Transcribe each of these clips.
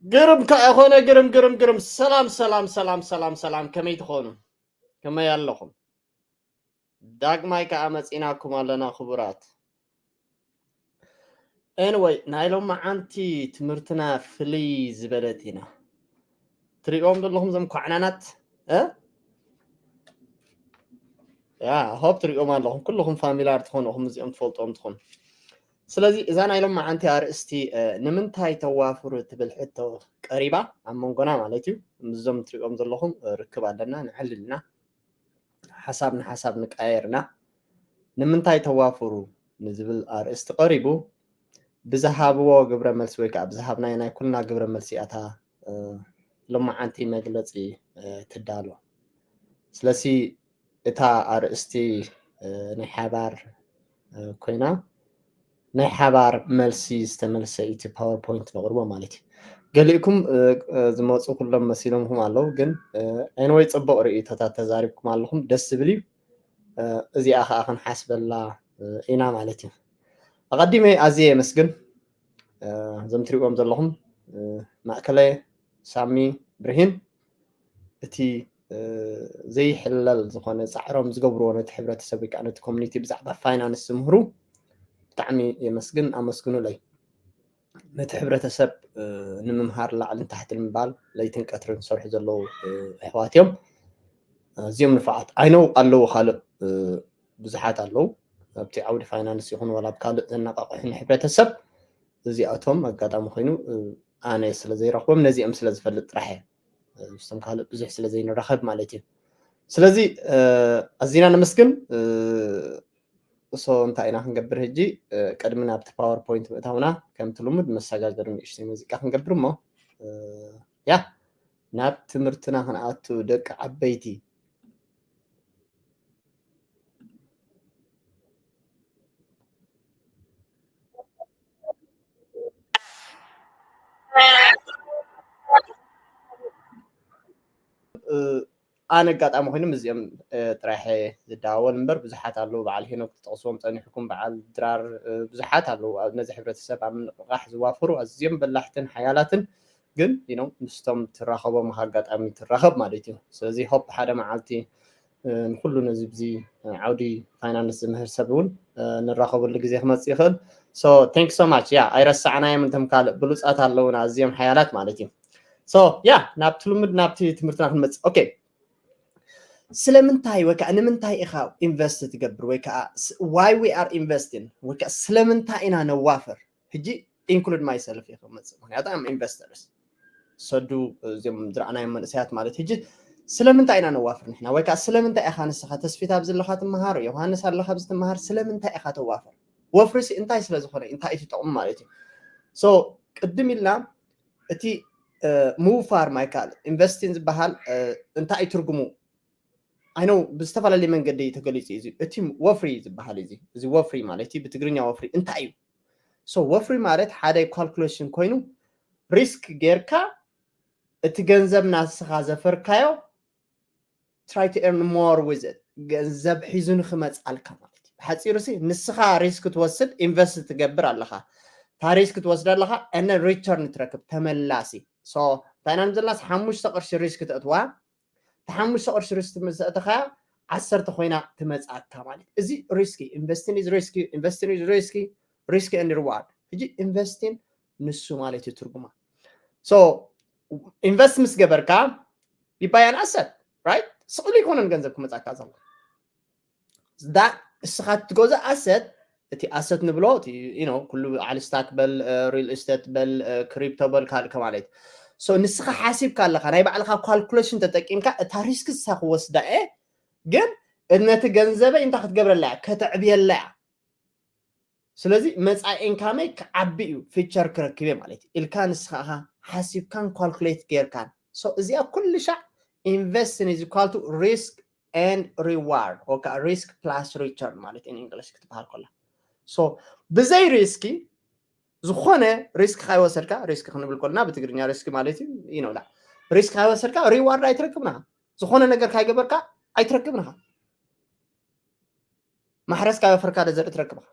ግርም ከኣ ኾነ። ግርም ግርም ግርም። ሰላም ሰላም ሰላም ሰላም ሰላም፣ ከመይ ትኾኑ? ከመይ ኣለኹም? ዳግማይ ከኣ መጺናኩም ኣለና ክቡራት። Anyway፣ ናይ ሎማዓንቲ ትምህርትና ፍልይ ዝበለት ኢና። ትሪእዎም ዘለኹም እዞም ኳዕናናት፣ እ? ያ፣ ሆፕ ትሪእዎም ኣለኹም። ኩልኹም ፋሚላር ትኾኑ ኢኹም፣ እዚኦም ትፈልጥዎም ትኾኑ። ስለዚ እዛ ናይ ሎማዓንቲ ኣርእስቲ፣ እ፣ ንምንታይ ተዋፍሩ ትብል ሕቶ ቀሪባ፣ ኣብ መንጎና ማለት እዩ። ምስዞም ትሪእዎም ዘለኹም፣ እ፣ ርክብ ኣለና፣ ንዕልልና። ሓሳብ ንሓሳብ ንቀያየርና። ንምንታይ ተዋፍሩ ንዝብል ኣርእስቲ ቀሪቡ፣ ብዝሃብዎ ግብረ መልሲ ወይ ከዓ ብዝሃብናዮ ናይ ኩልና ግብረ መልሲ እያ እታ፣ እ፣ ሎማዓንቲ መግለጺ፣ እ፣ ትዳሎ። ስለዚ እታ ኣርእስቲ፣ እ፣ ናይ ሓባር፣ እ፣ ኮይና፣ ናይ ሓባር መልሲ ዝተመልሰ እቲ ፓወርፖይንት ነቕርቦ ማለት እዩ። ገሊእኩም፣ እ፣ እ፣ ዝመፁ ኩሎም መሲሎምኩም ኣለዉ፣ ግን፣ እ፣ ኤንወይ ፅቡቕ ርእይቶታት ተዛሪብኩም ኣለኹም፣ ደስ ዝብል እዩ። እ፣ እዚኣ ከዓ ክንሓስበላ፣ እ፣ ኢና ማለት እዩ። ኣቐዲመ ኣዝየ የመስግን፣ እ፣ እዞም ትሪእዎም ዘለኹም፣ እ፣ ማእከለ፣ ሳሚ፣ ብርሂን፣ እቲ፣ እ፣ ዘይሕለል ዝኾነ ጻዕሮም ዝገብርዎ ነቲ ሕብረተሰብ ወይ ከዓ ነቲ ኮሚኒቲ ብዛዕባ ፋይናንስ ዝምህሩ ብጣዕሚ የመስግን፣ ኣመስግኑለይ። ነቲ ሕብረተሰብ፣ እ፣ ንምምሃር ላዕልን ታሕትን ምባል ለይትን ቀትርን ዝሰርሑ ዘለዉ፣ እ፣ ኣሕዋት እዮም። ኣዝዮም ንፉዓት። I know ኣለዉ ካልእ፣ እ፣ ብዙሓት ኣለዉ። ኣብቲ ዓውዲ ፋይናንስ ይኹን ዋላ ኣብ ካልእ ዘነቓቕሑ ንሕብረተሰብ፣ እዚኣቶም ኣጋጣሚ ኮይኑ፣ እ፣ ኣነ ስለ ዘይረኽቦም ነዚኦም ስለ ዝፈልጥ ጥራሕ እየ። እ፣ ምስቶም ካልእ ብዙሕ ስለ ዘይንራኸብ ማለት እዩ። ስለዚ፣ እ፣ ኣዚና ነመስግን። እ፣ እሶ እንታይ ኢና ክንገብር ሕጂ? እ፣ ቅድሚ ናብቲ ፓወርፖይንት ምእታውና ከምቲ ልሙድ መሰጋገሪ ንእሽተይ ሙዚቃ ክንገብር እሞ፣ እ፣ ያ፣ ናብ ትምህርትና ክንኣቱ ደቂ ዓበይቲ። እ፣ ኣነ ኣጋጣሚ ኮይኑ ምስዚኦም፣ እ፣ ጥራሕ እየ ዝደዋወል እምበር ብዙሓት ኣለዉ። በዓል ሄኖክ ትጠቕስዎም ጸኒሕኩም፣ በዓል ድራር፣ እ፣ ብዙሓት ኣለዉ። ኣብ ነዚ ሕብረተሰብ ኣብ ምንቕቓሕ ዝዋፈሩ ኣዝዮም በላሕትን ሓያላትን፣ ግን፣ you know፣ ምስቶም ትራኸቦም ኣጋጣሚ ትራኸብ ማለት እዩ። ስለዚ ሆፕ ሓደ መዓልቲ፣ እ፣ ንኩሉ ነዚ ብዚ ዓውዲ ፋይናንስ ዝምህር ሰብ እውን፣ እ፣ ንራኸበሉ ግዜ ክመጽእ ይኽእል። So thank you so much። ያ፣ ኣይረሳዕናዮም፣ እንቶም ካልእ ብሉጻት ኣለዉና፣ ኣዝዮም ሓያላት ማለት እዩ። So ያ፣ ናብቲ ልሙድ ናብቲ ትምህርትና ክንመጽእ። ኦኬ፣ ስለምንታይ ወይ ከዓ ንምንታይ ኢኻ ኢንቨስት ትገብር ወይ ከዓ ስ-፣ why we are investing ወይ ከዓ ስለምንታይ ኢና ነዋፍር? ሕጂ include myself እየ ክመጽእ፣ ምክንያቱ I'm investors። ሰዱ እዚኦም ዝረኣናዮም መንእሰያት ማለት ሕጂ ስለምንታይ ኢና ነዋፍር ንሕና? ወይ ከዓ ስለምንታይ ኢኻ ንስኻ ተስፊት ኣብዚ ኣለኻ ትመሃር፣ ዮሃንስ ኣለኻ ኣብዚ ትመሃር፣ ስለምንታይ ኢኻ ተዋፍር? ወፍሪሲ እንታይ ስለ ዝኾነ፣ እንታይ እዩ ትጠቕሙ ማለት እዩ? So ቅድም ኢልና እቲ፣ እ፣ ምውፋር ማይካል ኢንቨስቲን ዝበሃል፣ እ፣ እንታይ እዩ ትርጉሙ? I know ብዝተፈላለየ መንገዲ ተገሊጹ እዩ። እዚ እቲ ወፍሪ ዝበሃል እዩ። እዚ፣ እዚ ወፍሪ ማለት እዩ፣ ብትግርኛ ወፍሪ እንታይ እዩ? So ወፍሪ ማለት ሓደ ካልኩሌሽን ኮይኑ ሪስክ ጌርካ እቲ ገንዘብ ናስኻ ዘፈርካዮ try to earn more with it፣ ገንዘብ ሒዙ ንክመጽኣልካ ማለት እዩ። ብሓጺሩ ሲ ንስኻ ሪስክ ትወስድ፣ ኢንቨስት ትገብር ኣለኻ፣ እታ ሪስክ ትወስድ ኣለኻ፣ and then return ትረክብ፣ ተመላሲ። So እንታይ ኢና ንብል ዘለና? ሓሙሽተ ቅርሺ ሪስክ ተእትዋ፣ እቲ ሓሙሽተ ቅርሺ ሪስክ ምስ ኣእተኻያ ዓሰርተ ኮይና ትመጽኣካ ማለት እዩ። እዚ ሪስክ እዩ። Investing is risky፣ investing is risky፣ risk and reward። ሕጂ ኢንቨስቲን ንሱ ማለት እዩ ትርጉማ። So ኢንቨስት ምስ ገበርካ you buy an asset፣ right? ስቕሉ ኣይኮነን ገንዘብ ክመጻካ ዘሎ። That እስኻ ትገዝኦ ኣሰት፣ እቲ ኣሰት ንብሎ እቲ፣ you know፣ ኩሉ ዓል ስታክ በል፣ እ፣ ሪል ስቴት በል፣ እ፣ ክሪፕቶ በል፣ ካልእ ከማለት። So ንስኻ ሓሲብካ ኣለኻ፣ ናይ ባዕልኻ ካልኩሌሽን ተጠቂምካ እታ ሪስክ ንሳ ክወስዳ እየ፣ ግን ነቲ ገንዘበይ እንታይ ክትገብረላ እያ? ከተዕብየላ እያ። ስለዚ መጻኢ ኢንካመይ ክዓቢ እዩ፣ ፊቸር ክረክብ እየ ማለት እዩ ኢልካ ንስኻ ኢኻ ሓሲብካን ካልኩሌት ጌርካን። So እዚኣ ኩሉ ሻዕ ኢንቨስት is equal to risk and reward፣ ወይ ከዓ ሪስክ ፕላስ ሪተርን ማለት እዩ ንእንግሊሽ ክትበሃል ከላ። So ብዘይ ሪስኪ፣ ዝኾነ ሪስክ ካይወሰድካ፣ ሪስክ ክንብል ከለና ብትግርኛ ሪስክ ማለት እዩ፣ you know that፣ ሪስክ ካይወሰድካ ሪዋርድ ኣይትረክብን ኢኻ። ዝኾነ ነገር ካይገበርካ ኣይትረክብን ኢኻ። ማሕረስ ካይወፈርካ ዶ ዘርኢ ትረክብ ኢኻ?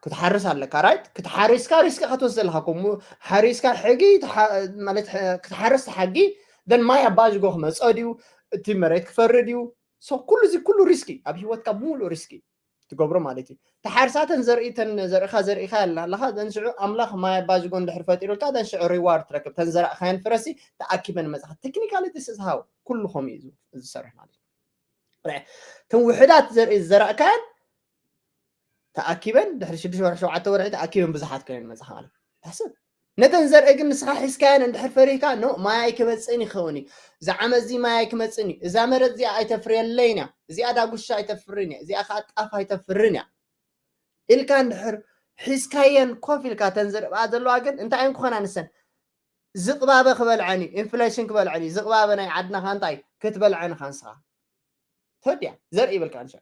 ክትሓርስ ኣለካ፣ right? ክትሓሪስካ ሪስክ ክትወስድ ኣለካ። ከምኡ ሓሪስካ ሕጊ ትሓ-፣ ማለት ሕ-፣ ክትሓርስ ተሓጊ፣ then ማይ ኣባጅጎ ክመፀ ድዩ፣ እቲ መሬት ክፈሪ ድዩ? So ኩሉ እዚ ኩሉ ሪስክ እዩ። ኣብ ህይወትካ ብምሉእ ሪስክ እዩ ትገብሮ ማለት እዩ። ተሓርሳተን ዘርኢ፣ ተን ዘርእኻ ዘርእኻ ያለ ኣለኻ፣ then ሽዑ ኣምላኽ ማይ ኣባጅጎ እንድሕር ፈጢሩልካ፣ then ሽዑ ሪዋርድ ትረክብ። ተን ዘራእኻየን ፍረሲ ተኣኪበን መጽኻ። ቴክኒካሊ this is how ኩሉ ከምኡ እዩ ዝሰርሕ ማለት እዩ። ተን ውሕዳት ዘርኢ ዘራእካየን ተኣኪበን ድሕሪ ሽዱሽተ ወርሒ፣ ሸውዓተ ወርሒ ተኣኪበን ብዙሓት ኮይነን መጽኻ ማለት እዩ። ታስብ ነተን ዘርኢ ግን ንስኻ ሒዝካየን እንድሕር ፈሪህካ፣ ኖ፣ ማይ ኣይክመጽእን ይኸውን እዩ። እዚ ዓመት እዚ ማይ ኣይክመጽእን እዩ። እዛ መሬት እዚኣ ኣይተፍርየለይን እያ። እዚኣ ዳጉሻ ኣይተፍርን እያ። እዚኣ ከዓ ጣፍ ኣይተፍርን እያ ኢልካ እንድሕር ሒዝካየን ኮፍ ኢልካ፣ ተን ዘርእባ ዘለዋ ግን እንታይ እየን ክኾና ንሰን? ዝቕባበ ክበልዐን እዩ። ኢንፍሌሽን ክበልዐን እዩ። ዝቕባበ ናይ ዓድናኻ እንታይ ክትበልዐን ኢኻ ንስኻ? ተወዲኣ። ዘርኢ ይብልካ ንሸ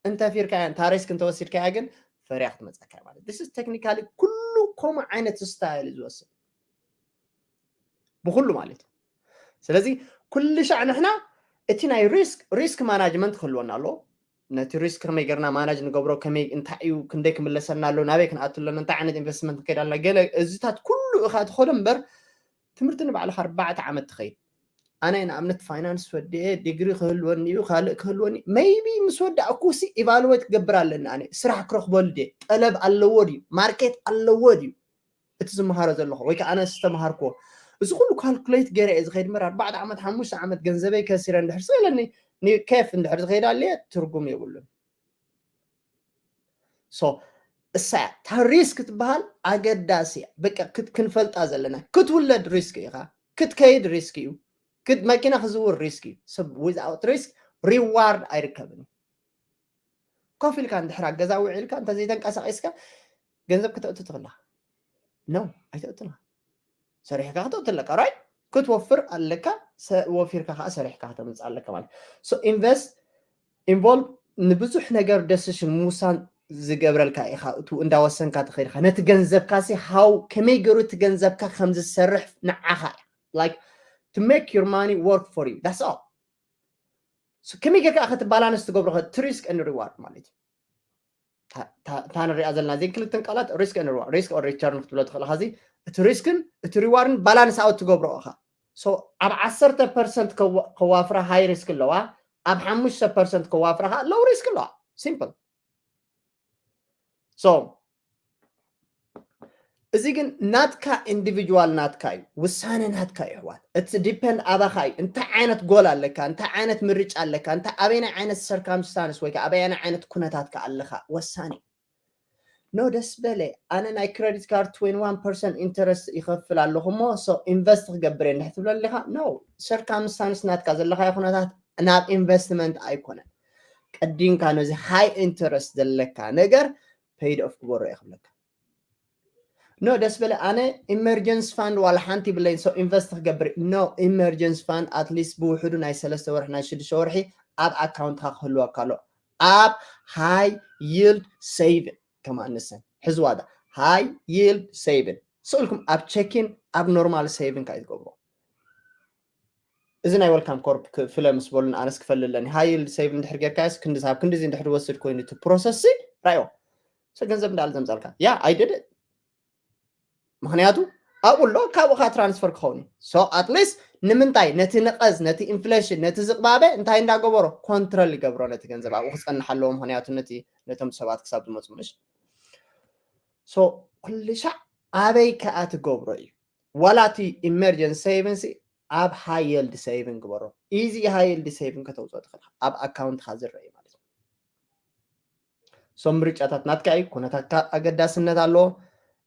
እንተፊርካያ፣ ታሪስክ እንተወሲድካያ ግን ፈርያ ክትመፀካ ማለት። This is technically ኩሉ ከምኡ ዓይነት ስታይል እዩ ዝወስድ ብኩሉ ማለት እዩ። ስለዚ ኩሉ ሻዕ ንሕና እቲ ናይ ሪስክ፣ ሪስክ ማናጅመንት ክህልወና ኣለዎ። ነቲ ሪስክ ከመይ ጌርና ማናጅ ንገብሮ፣ ከመይ፣ እንታይ እዩ፣ ክንደይ ክምለሰና ኣሎ፣ ናበይ ክንኣቱ ኣለና፣ እንታይ ዓይነት ኢንቨስትመንት ክንከይድ ኣለና፣ ገለ እዚታት ኩሉ እኻ ትኸዶ እምበር፣ ትምህርቲ ንባዕልኻ ኣርባዕተ ዓመት ትኸይድ። ኣነ ንኣብነት ፋይናንስ ወዲኤ ዲግሪ ክህልወኒ እዩ፣ ካልእ ክህልወኒ፣ ሜይቢ ምስ ወዳእኩ ሲ ኢቫሉዌት ክገብር ኣለኒ። ኣነ ስራሕ ክረኽበሉ ድየ፣ ጠለብ ኣለዎ ድዩ፣ ማርኬት ኣለዎ ድዩ እቲ ዝመሃሮ ዘለኹ ወይ ከዓ ኣነ ዝተምሃርክዎ? እዚ ኩሉ ካልኩሌት ገይረ እየ ዝኸይድ እምበር፣ ኣርባዕተ ዓመት፣ ሓሙሽተ ዓመት ገንዘበይ ከሲረ እንድሕር ስኢለኒ፣ ኒ-፣ ኬፍ እንድሕር ዝኸይድ ኣልየ ትርጉም የብሉን። So እሳ እያ እታ ሪስክ ትበሃል ኣገዳሲ እያ። በቃ ክት-፣ ክንፈልጣ ዘለና። ክትውለድ ሪስክ ኢኻ፣ ክትከይድ ሪስክ እዩ፣ ክት-፣ መኪና ክዝውር ሪስክ እዩ። ሰብ ዊዝኣውት ሪስክ ሪዋርድ ኣይርከብን እዩ። ኮፍ ኢልካ እንድሕር ኣብ ገዛ ውዒልካ እንተዘይተንቀሳቂስካ ገንዘብ ክተእቱ ትኽእላ? ኖ፣ ኣይተእቱን ኢኻ። ሰሪሕካ ክተእቱ ኣለካ፣ ራይት? ክትወፍር ኣለካ፣ ሰ-፣ ወፊርካ ከዓ ሰሪሕካ ከተምፅእ ኣለካ ማለት። So ኢንቨስት ኢንቮልቭ ንብዙሕ ነገር ደሲሽን ምውሳን ዝገብረልካ ኢኻ። እቱ እንዳወሰንካ ትኸይድ ኢኻ። ነቲ ገንዘብካ ሲ ሃው ከመይ ገይሩ እቲ ገንዘብካ ከም ዝሰርሕ ንዓኻ እያ። Like to make your money work for you. That's all. So ከመይ ጌርካ ኢኻ እቲ ባላንስ ትገብሮ? እቲ ሪስክ and ሪዋርድ ማለት እዩ። እታ፣ እታ፣ እታ ንሪኣ ዘለና እዚን ክልተን ቃላት ሪስክ and ሪዋርድ፣ ሪስክ ኦር ሪተርን ክትብሎ ትኽእል ኢኻ። እዚ እቲ ሪስክን እቲ ሪዋርድን ባላንስ ኣውት ትገብሮ ኢኻ። So ኣብ ዓሰርተ ፐርሰንት ከዋ-፣ ከዋፍራ ሃይ ሪስክ ኣለዋ፣ ኣብ ሓሙሽተ ፐርሰንት ከዋፍራ ከዓ ሎው ሪስክ ኣለዋ። ሲምፕል። So እዚ ግን ናትካ ኢንዲቪጁዋል ናትካ እዩ፣ ውሳነ ናትካ እዩ ኣሕዋት። እቲ ዲፐንድ ኣባኻ እዩ። እንታይ ዓይነት ጎል ኣለካ፣ እንታይ ዓይነት ምርጫ ኣለካ፣ እንታይ ኣበየናይ ዓይነት ሰርከምስታንስ ወይ ከዓ ኣበየናይ ዓይነት ኩነታትካ ኣለኻ ወሳኒ። ኖ ደስ በለ፣ ኣነ ናይ ክረዲት ካርድ ትዌንቲ ዋን ፐርሰንት ኢንተረስት ይኸፍል ኣለኹ እሞ ሶ ኢንቨስት ክገብር እየ እንድሕር ትብለኒ ኢኻ፣ ኖ፣ ሰርከምስታንስ ናትካ ዘለኻዮ ኩነታት ናብ ኢንቨስትመንት ኣይኮነን። ቀዲምካ ነዚ ሃይ ኢንተረስት ዘለካ ነገር ፔይድ ኦፍ ክበሮ እየ ክብለካ። ኖ ደስ በለ፣ ኣነ ኢመርጀንስ ፋንድ ዋላ ሓንቲ ብለይን ሶ ኢንቨስት ክገብር። ኖ ኢመርጀንስ ፋንድ ኣትሊስት ብውሕዱ ናይ ሰለስተ ወርሒ ናይ ሽዱሽተ ወርሒ ኣብ ኣካውንትካ ክህልወካ ኣሎ። ኣብ ሃይ ይልድ ሴቪን ከማንሰን ሕዝዋዳ ሃይ ይልድ ሴቪን ስእልኩም ኣብ ቼኪን ኣብ ኖርማል ሴቪን ካይ ትገብሮ። እዚ ናይ ወልካም ኮርፕ ክፍለ ምስ በሉን ኣነስ ክፈል ኣለኒ። ሃይ ይልድ ሴቭ እንድሕር ጌርካስ ክንዲ ሳብ ክንዲዚ እንድሕር ወስድ ኮይኑ እቲ ፕሮሰስ ሲ ራዮ። ሰ ገንዘብ እንዳለ ዘምጻልካ። ያ፣ I did it። ምኽንያቱ ኣብኡ ኣሎ፣ ካብኡ ካ ትራንስፈር ክኸውን እዩ። So at least ንምንታይ ነቲ ንቐዝ፣ ነቲ ኢንፍሌሽን፣ ነቲ ዝቕባበ እንታይ እንዳገበሮ? ኮንትሮል ይገብሮ ነቲ ገንዘብ ኣብኡ ክጸንሕ ኣለዎ። ምኽንያቱ ነቲ፣ ነቶም ሰባት ክሳብ ዝመጹ ምሽ። So ኩሉ ሻዕ ኣበይ ከኣ ትገብሮ እዩ? ዋላ እቲ ኢመርጀንሲ ሴቪንግስ ኣብ ሃይ ይልድ ሴቪንግ ግበሮ። ኢዚ ሃይ ይልድ ሴቪንግ ከተውፅኦ ትኽእል ኢኻ። ኣብ ኣካውንትኻ ዝረአ እዩ ማለት እዩ። ሶም ምርጫታት ናትካ እዩ። ኩነታትካ ኣገዳስነት ኣለዎ።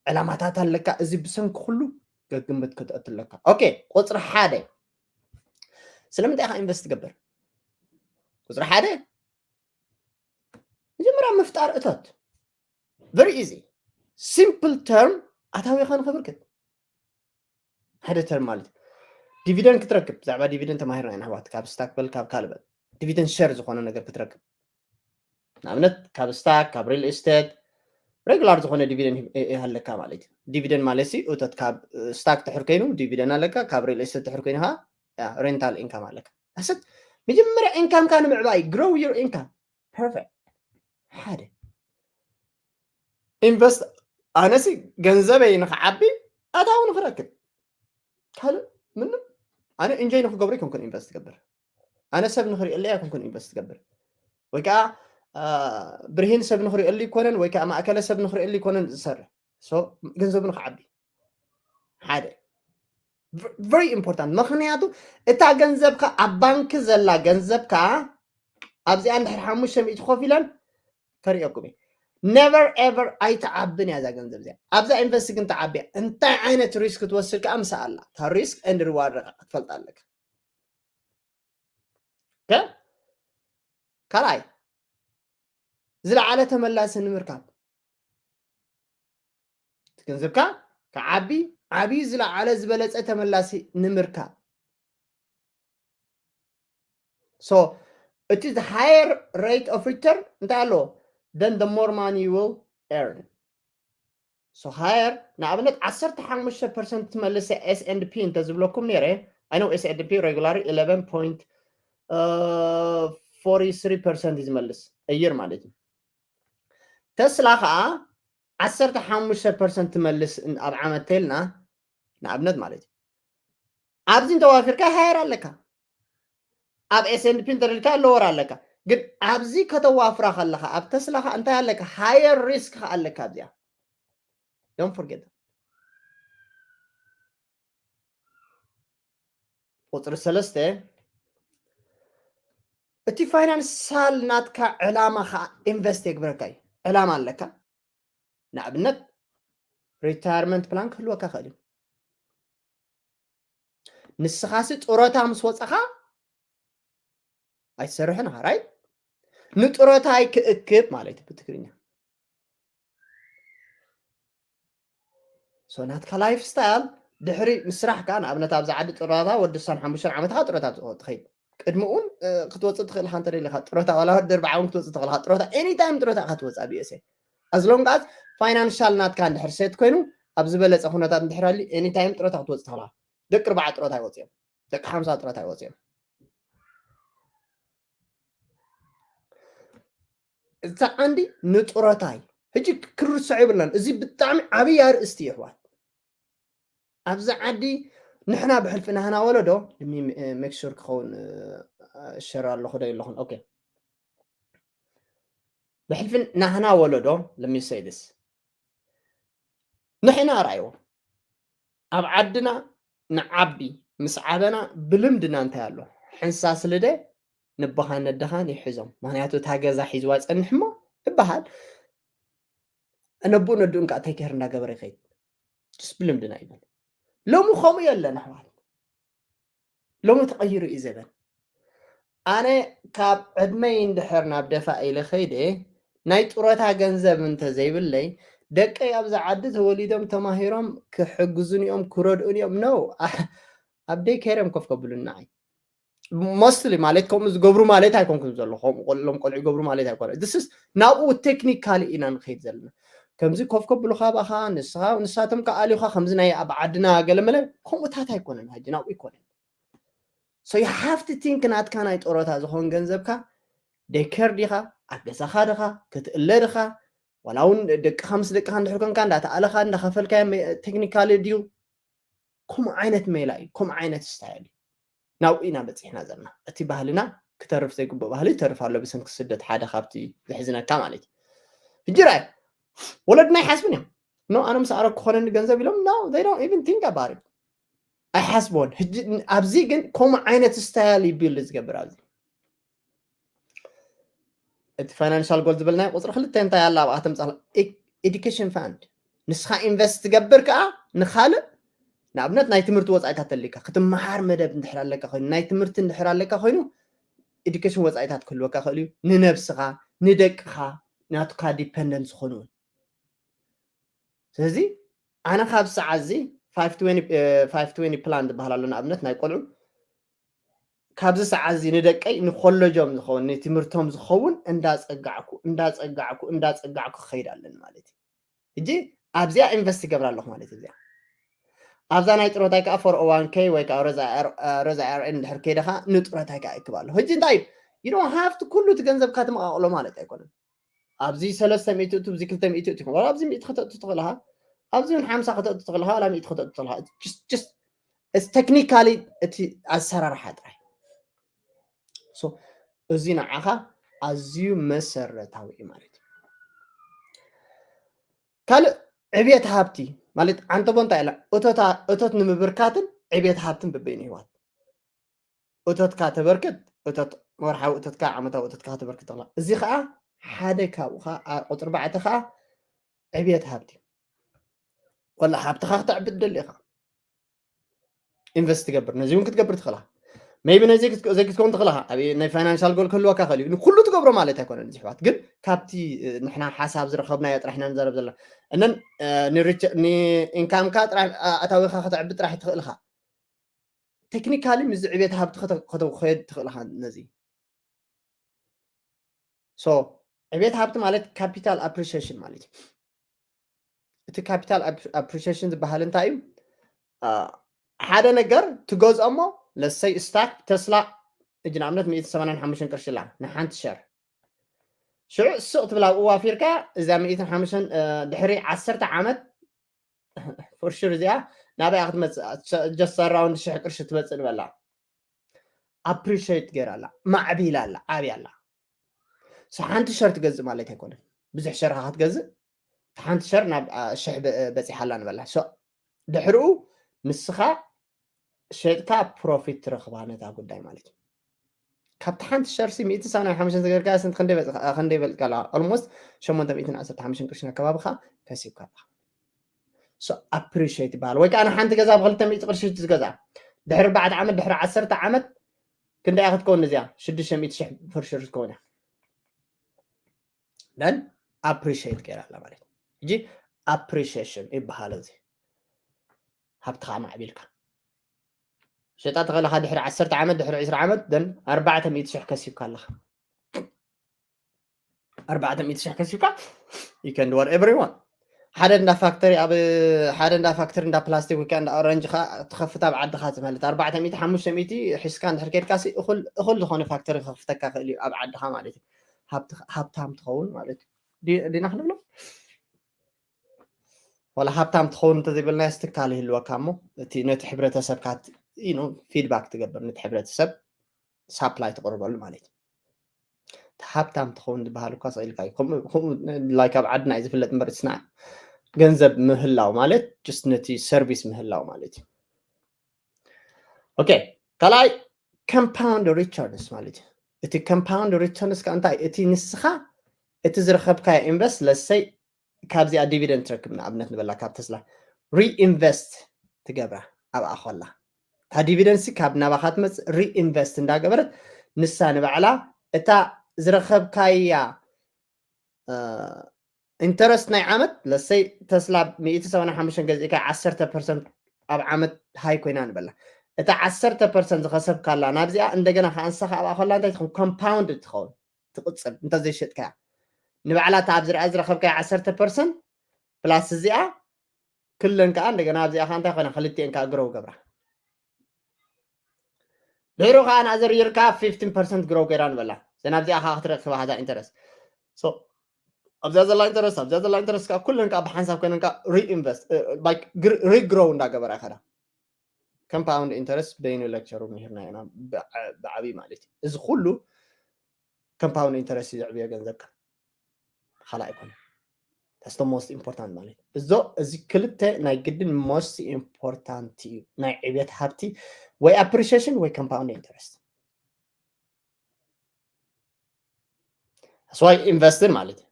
ዕላማታት ኣለካ። እዚ ብሰንኪ ኩሉ ገግምት ክትእቱ ኣለካ። ኦኬ፣ ቁፅሪ ሓደ ስለምንታይ ኢኻ ኢንቨስት ትገብር? ቁፅሪ ሓደ መጀመርያ ምፍጣር እቶት። ቨሪ ኢዚ። ሲምፕል ተርም ኣታዊኻ ንኸብርክት። ሓደ ተርም ማለት እዩ። ዲቪደንድ ክትረክብ፣ ብዛዕባ ዲቪደንድ ተማሂርና ኢና ኣሕዋት፣ ካብ ስታክ በል ካብ ካልእ በል። ዲቪደንድ ሸር ዝኾነ ነገር ክትረክብ። ንኣብነት ካብ ስታክ፣ ካብ ሪል ኤስቴት፣ ሬጉላር ዝኾነ ዲቪደንድ ይህ-፣ ይሃለካ ማለት እዩ። ዲቪደንድ ማለት ሲ እቶት ካብ፣ እ፣ ስታክ ድሕር ኮይኑ ዲቪደንድ ኣለካ፣ ካብ ሪል ኤስቴት ድሕር ኮይኑ ኸዓ፣ ያ፣ ሬንታል ኢንካም ኣለካ። ኣሰት መጀመርያ ኢንካምካ ንምዕባይ፣ ግሮው ዩር ኢንካም። ፐርፌክት። ሓደ። ኢንቨስት ኣነሲ ገንዘበይ ንክዓቢ ኣታዊ ንክረክብ ካልእ ምንም ኣነ እንጆይ ንክገብሮ ይኮንኩን ኢንቨስት ገብር ኣነ ሰብ ንክሪእለይ ኣይኮንኩን ኢንቨስት ገብር ወይ ከዓ ብርሂን ሰብ ንክሪእሉ ይኮነን ወይ ከዓ ማእከለ ሰብ ንክሪእሉ ይኮነን ዝሰርሕ ገንዘቡ ንክዓቢ ሓደ very important ምክንያቱ እታ ገንዘብካ ኣብ ባንክ ዘላ ገንዘብካ ኣብዚኣ እንድሕር ሓሙሽተ ሚእቲ ኮፍ ኢለን ከርእየኩም እየ never ever ኣይትዓብን እያ እዛ ገንዘብ እዚኣ ኣብዛ ኢንቨስት ግን ትዓብያ እንታይ ዓይነት ሪስክ ትወስድ ከዓ ምሳ ኣላ እታ risk and reward ክትፈልጥ ኣለካ ካልኣይ ዝለዓለ ተመላሲ ንምርካብ እቲ ገንዘብካ ክዓቢ ዓብዩ ዝለዓለ ዝበለፀ ተመላሲ ንምርካብ so እቲ higher rate of return እንታይ ኣለዎ then the more money you will earn so higher ንኣብነት ዓሰርተ ሓሙሽተ percent ትመልስ S and P እንተዝብለኩም ነይረ I know S and P regular eleven point forty three percent እዩ ዝመልስ a year ማለት እዩ ተስላ ከዓ ዓሰርተ ሓሙሽተ percent ትመልስ ኣብ ዓመት ተልና ንኣብነት ማለት እዩ ኣብዚ እንተዋፊርካ higher ኣለካ ኣብ S and P እንተደልካ lower ኣለካ ግን ኣብዚ ከተዋፍራ ከለካ ኣብ ተስላካ እንታይ ኣለካ higher risk ኣለካ ኣብዚኣ don't forget ቁፅሪ ሰለስተ እቲ ፋይናንሳል ናትካ ዕላማ ከዓ ኢንቨስት የግብረካ እዩ ዕላማ ኣለካ ንኣብነት retirement plan ክህልወካ ክእል እዩ ንስኻሲ ጡረታ ምስ ወፀኻ ኣይትሰርሕን ኢኻ right ንጡረታይ ክእክብ ማለት እዩ ብትግርኛ so ናትካ life style ድሕሪ ምስራሕ ከዓ ንኣብነት ኣብዚ ዓዲ ጡረታ ወዲ ሳን ሓሙሽተ ዓመትካ ጡረታ ትኸይድ ቅድሚ እውን ክትወፅእ ትኽእል ኢኻ እንተደሊኻ ጡረታ ዋላ ወዲ ኣርባዓ እውን ክትወፅእ ትኽእል ኢኻ ጡረታ any time ጡረታ ኢኻ ትወፅእ ኣብ USA as long as financial ናትካ እንድሕር set ኮይኑ ኣብ ዝበለፀ ኩነታት እንድሕር ኣልዩ any time ጡረታ ክትወፅእ ትኽእል ኢኻ ደቂ ኣርባዓ ጡረታ ይወፅኦም ደቂ ሓምሳ ጡረታ ይወፅኦም እዛ ዓንዲ ንጡረታ እዩ ሕጂ ክርሶዕ የብልናን እዚ ብጣዕሚ ዓብይ ኣርእስቲ እዩ ኣሕዋት ኣብዚ ዓዲ ንሕና ብሕልፊ ናህና ወለዶ make sure ክኸውን share ኣለኹ ዶ የለኹን okay ብሕልፊ ናህና ወለዶ let me say this ንሕና ርኣይዎ ኣብ ዓድና ንዓቢ ምስ ዓበና ብልምድና እንታይ ኣሎ ሕንሳስ ልደ ንቦኻን ነደኻን ይሕዞም ምክንያቱ እታ ገዛ ሒዝዋ ፀንሕ እሞ ይበሃል ነቦ ነዱ እንካ take care እንዳገበረ ይኸይድ ስ ብልምድና ይበል ሎሚ ከምኡ የለን ኣሕዋት ሎሚ ተቐይሩ እዩ ዘበን ኣነ ካብ ዕድመይ እንድሕር ናብ ደፋ ኢለ ኸይደ ናይ ጡረታ ገንዘብ እንተዘይብለይ ደቀይ ኣብዚ ዓዲ ተወሊዶም ተማሂሮም ክሕግዙን እዮም ክረድኡን እዮም ነው ኣብ day care እዮም ኮፍ ከብሉን ንዓይ mostly ማለት ከምኡ ዝገብሩ ማለት ኣይኮንኩን ዘሎ ከምኡ ሎም ቆልዑ ይገብሩ ማለት ኣይኮነ this is ናብኡ technically ኢና ንኸይድ ዘለና ከምዚ ኮፍ ከብሉኻ ባኻ ንስኻ ንሳቶም ከኣልዩኻ ከምዚ ናይ ኣብ ዓድና ገለመለ ከምኡታት ኣይኮነን ሕጂ ናብኡ ኣይኮነን so you have to think ናትካ ናይ ጡረታ ዝኾን ገንዘብካ day care ዲኻ ኣብ ገዛኻ ድኻ ክትእለ ድኻ ዋላ እውን ደቅኻ ምስ ደቅኻ እንድሕር ኮንካ እንዳተኣለኻ እንዳኸፈልካዮ technically ድዩ ከምኡ ዓይነት ሜላ እዩ ከምኡ ዓይነት style እዩ ናብኡ ኢና በፂሕና ዘለና እቲ ባህልና ክተርፍ ዘይግብኦ ባህሊ ይተርፍ ኣሎ ብሰንኪ ስደት ሓደ ካብቲ ዘሕዝነካ ማለት እዩ ሕጂ ራይ ወለድና ይሓስብን እዮም no ኣነ ምስ ኣረኩ ክኾነኒ ገንዘብ ኢሎም no they don't even think about it ኣይሓስቦን ሕጂ ኣብዚ ግን ከምኡ ዓይነት style እዩ build ዝገብር ኣብዚ እቲ financial goal ዝበልናዮ ቁፅሪ ክልተ እንታይ ኣላ ኣብኣ ተምፃእ education fund ንስኻ invest ትገብር ከዓ ንካልእ ንኣብነት ናይ ትምህርቲ ወፃኢታት ተሊካ ክትመሃር መደብ እንድሕር ኣለካ ኮይኑ ናይ ትምህርቲ እንድሕር ኣለካ ኮይኑ education ወፃኢታት ክህልወካ ክእል እዩ ንነብስኻ ንደቅኻ ናቱካ dependent ዝኾኑ እውን ስለዚ ኣነ ካብ ሰዓት እዚ five twenty plan ዝበሃል ኣሎ ንኣብነት ናይ ቆልዑ ካብዚ ሰዓት እዚ ንደቀይ ንኮለጆም ዝኸውን ንትምህርቶም ዝኸውን እንዳፀጋዕኩ እንዳፀጋዕኩ እንዳፀጋዕኩ ክኸይድ ኣለኒ ማለት እዩ ሕጂ ኣብዚኣ invest ይገብር ኣለኹ ማለት እዩ ኣብዛ ናይ ጥሮታይ ከዓ four oh one k ወይ ከዓ ሮዛ rn እንድሕር ከይደ ከዓ ንጥሮታይ ከዓ ይክብ ኣለኹ ሕጂ እንታይ እዩ you don't have to ኩሉ እቲ ገንዘብካ ትመቃቅሎ ማለት ኣይኮነን ኣብዚ ሰለስተ ሚእቲ እቱ፣ ኣብዚ ክልተ ሚእቲ እቱ፣ ዋላ ኣብዚ ሚእቲ ከተእቱ ትኽእልኻ፣ ኣብዚ እውን ሓምሳ ከተእቱ ትኽእልኻ፣ ዋላ ሚእቲ ከተእቱ ትኽእልኻ። Just technically እቲ ኣሰራርሓ ጥራይ። So እዚ ንዓኻ ኣዝዩ መሰረታዊ እዩ ማለት እዩ። ካልእ ዕብየት ሃብቲ ማለት ዓንተቦ እንታይ ኢላ? እቶታ-፣ እቶት ንምብርካትን ዕብየት ሃብትን በበይኑ ይህዋት። እቶትካ ተበርክት፣ እቶት ወርሓዊ እቶትካ፣ ዓመታዊ እቶትካ ከተበርክት ትኽእላ። እዚ ከዓ ሓደ ካብኡ ከዓ ቁፅሪ ኣርባዕተ ከዓ ዕብየት ሃብቲ። ወላ ሃብትኻ ክተዕቢ ትደሊ ኢኻ። ኢንቨስት ትገብር፣ ነዚ እውን ክትገብር ትኽእላ። ሜቢ ነዚ ዘይክትከውን ትኽእላ። ኣብ ናይ ፋይናንሻል ጎል ክህልወካ ክእል እዩ። ንኩሉ ትገብሮ ማለት ኣይኮነን እዚ ኣሕዋት። ግን ካብቲ ንሕና ሓሳብ ዝረኸብናዮ ጥራሕ ኢና ንዛረብ ዘለና። እነን ኢንካምካ ጥራሕ ኣታዊኻ ከተዕቢ ጥራሕ ትኽእልኻ። ቴክኒካሊ ምስ ዕቤት ሃብቲ ከተውኸድ ትኽእልኻ ነዚ። So ዕቤት ሃብቲ ማለት ካፒታል ኣፕሪሺዬሽን ማለት እዩ። እቲ ካፒታል ኣፕሪሺዬሽን ዝበሃል እንታይ እዩ? ሓደ ነገር ትገዝኦ እሞ ለሰይ ስታክ ተስላ እጅ ንኣብነት ሚእትን ሰማንያን ሓሙሽተን ቅርሺ ላ ንሓንቲ ሸር ሽዑ ስቕ ትብል ኣብኡ ዋፊርካ እዛ ሚእትን ሓሙሽተን ድሕሪ ዓሰርተ ዓመት ፎርሹር እዚኣ ናበይ ክትመፅእ just ኣራውንድ ሽሕ ቅርሺ ትመፅእ ንበላ ኣፕሪሺየት ገይራ ኣላ ማዕቢላ ኣላ ዓብያ ኣላ ሓንቲ ሸር ትገዝእ ማለት ኣይኮነን ብዙሕ ሸር ክትገዝእ ሓንቲ ሸር ናብ ሽሕ በፂሓ ኣላ ንበላ ድሕርኡ ንስኻ ሸጥካ ፕሮፊት ትረኽባ ነታ ጉዳይ ማለት እዩ ካብቲ ሓንቲ ሸርሲ ሚእቲ ሰማንያን ሓሙሽተን ዝገርካ ስንት ክንደይ በልካ ኣለካ ኦልሞስት ሸሞንተ ሚእትን ዓሰርተ ሓሙሽተን ቅርሽን ኣከባቢ ከሲብካ ኣለካ so appreciate ይበሃል ወይ ከዓ ንሓንቲ ገዛ ብክልተ ሚእቲ ቅርሺ ዝገዛ ድሕሪ ኣርባዕተ ዓመት ድሕሪ ዓሰርተ ዓመት ክንደያ ክትከውን እዚኣ ሽዱሽተ ሚእቲ ሽሕ ፍርሽር ክትከውን እያ then appreciate ገይራ ኣላ ማለት እዩ ሕጂ appreciation ይበሃል እዚ ሃብትኻ ማዕቢልካ ሸጣ ተኸለኻ ድሕሪ ዓሰርተ ዓመት ድሕሪ ዕስራ ዓመት then ኣርባዕተ ሚእቲ ሽሕ ከሲብካ ኣለኻ ኣርባዕተ ሚእቲ ሽሕ ከሲብካ you can do whatever you want ሓደ እንዳ ፋክተሪ ኣብ ሓደ እንዳ ፋክተሪ እንዳ ፕላስቲክ ወይ እንዳ ኦረንጅ ኻ ትኸፍት ኣብ ዓድኻ ማለት ኣርባዕተ ሚእቲ ሓሙሽተ ሚእቲ ሒዝካ እንድሕር ከድካ እኹል ዝኾነ ፋክተሪ ክኸፍተካ ክእል እዩ ኣብ ዓድኻ ማለት እዩ ሃብታም ትኸውን ማለት እዩ ዲና ክንብሎ ዋላ ሃብታም ትኸውን እንተዘይበልናዮ ትካል ይህልወካ እሞ እቲ ነቲ ሕብረተሰብካ ፊድባክ ትገብር ነቲ ሕብረተሰብ ሳፕላይ ትቕርበሉ ማለት እዩ ሃብታም ትኸውን ዝበሃል እኳ ስቕ ኢልካ እዩ ከምኡ ላይክ ኣብ ዓድና እዩ ዝፍለጥ እምበር ስና ገንዘብ ምህላው ማለት ጅስት ነቲ ሰርቪስ ምህላው ማለት እዩ ኦኬ ካልኣይ compound returns ማለት እዩ እቲ compound returns ከ እንታይ እቲ ንስኻ እቲ ዝረኸብካዮ ኢንቨስት ለሰይ ካብዚኣ ዲቪደንድ ትረክብ ንኣብነት ንበላ ካብ ተስላ reinvest ትገብራ ኣብኣ ኮላ እታ ዲቪደንድ ሲ ካብ ናባኻ ትመፅእ reinvest እንዳገበረት ንሳ ንባዕላ እታ ዝረኸብካያ ኢንተረስት ናይ ዓመት ለሰይ ተስላ ሚእቲ ሰማንያን ሓሙሽተን ገዚእካ ዓሰርተ ፐርሰንት ኣብ ዓመት ሃይ ኮይና ንበላ እታ ዓሰርተ ፐርሰንት ዝኸሰብካላ ናብዚኣ እንደገና ከኣንሳኻ ኣብኣ ኮላ እንታይ ትኸውን compound ትኸውን ትቕፅል እንተዘይሸጥካያ ንባዕላ እታ ኣብ ዝርኣ ዝረኸብካያ ዓሰርተ ፐርሰንት ፕላስ እዚኣ ክለን ከዓ እንደገና ኣብዚኣ ከዓ እንታይ ኮነ ክልቲኤን ከዓ ግረው ገብራ ድሕሩ ከዓ ናዘር ይርካ ፊፍቲን ፐርሰንት ግረው ገይራ ንበላ ዘን ኣብዚኣ ከዓ ክትረክባ ዛ ኢንተረስት ኣብዚኣ ዘላ ኢንተረስት ኣብዚኣ ዘላ ኢንተረስት ከዓ ኩለን ከዓ ብሓንሳብ ኮይነን ከዓ reinvest regrow እንዳገበራ ይኸዳ compound interest በይኑ lecture ኡ ምሂርና ኢና ብዓብይ ማለት እዩ እዚ ኩሉ compound interest እዩ ዘዕብዮ ገንዘብካ ካልእ ኣይኮነ that's the most important ማለት እዞ እዚ ክልተ ናይ ግድን most important እዩ ናይ ዕብየት ሃብቲ ወይ appreciation ወይ compound interest that's why invest ን ማለት እዩ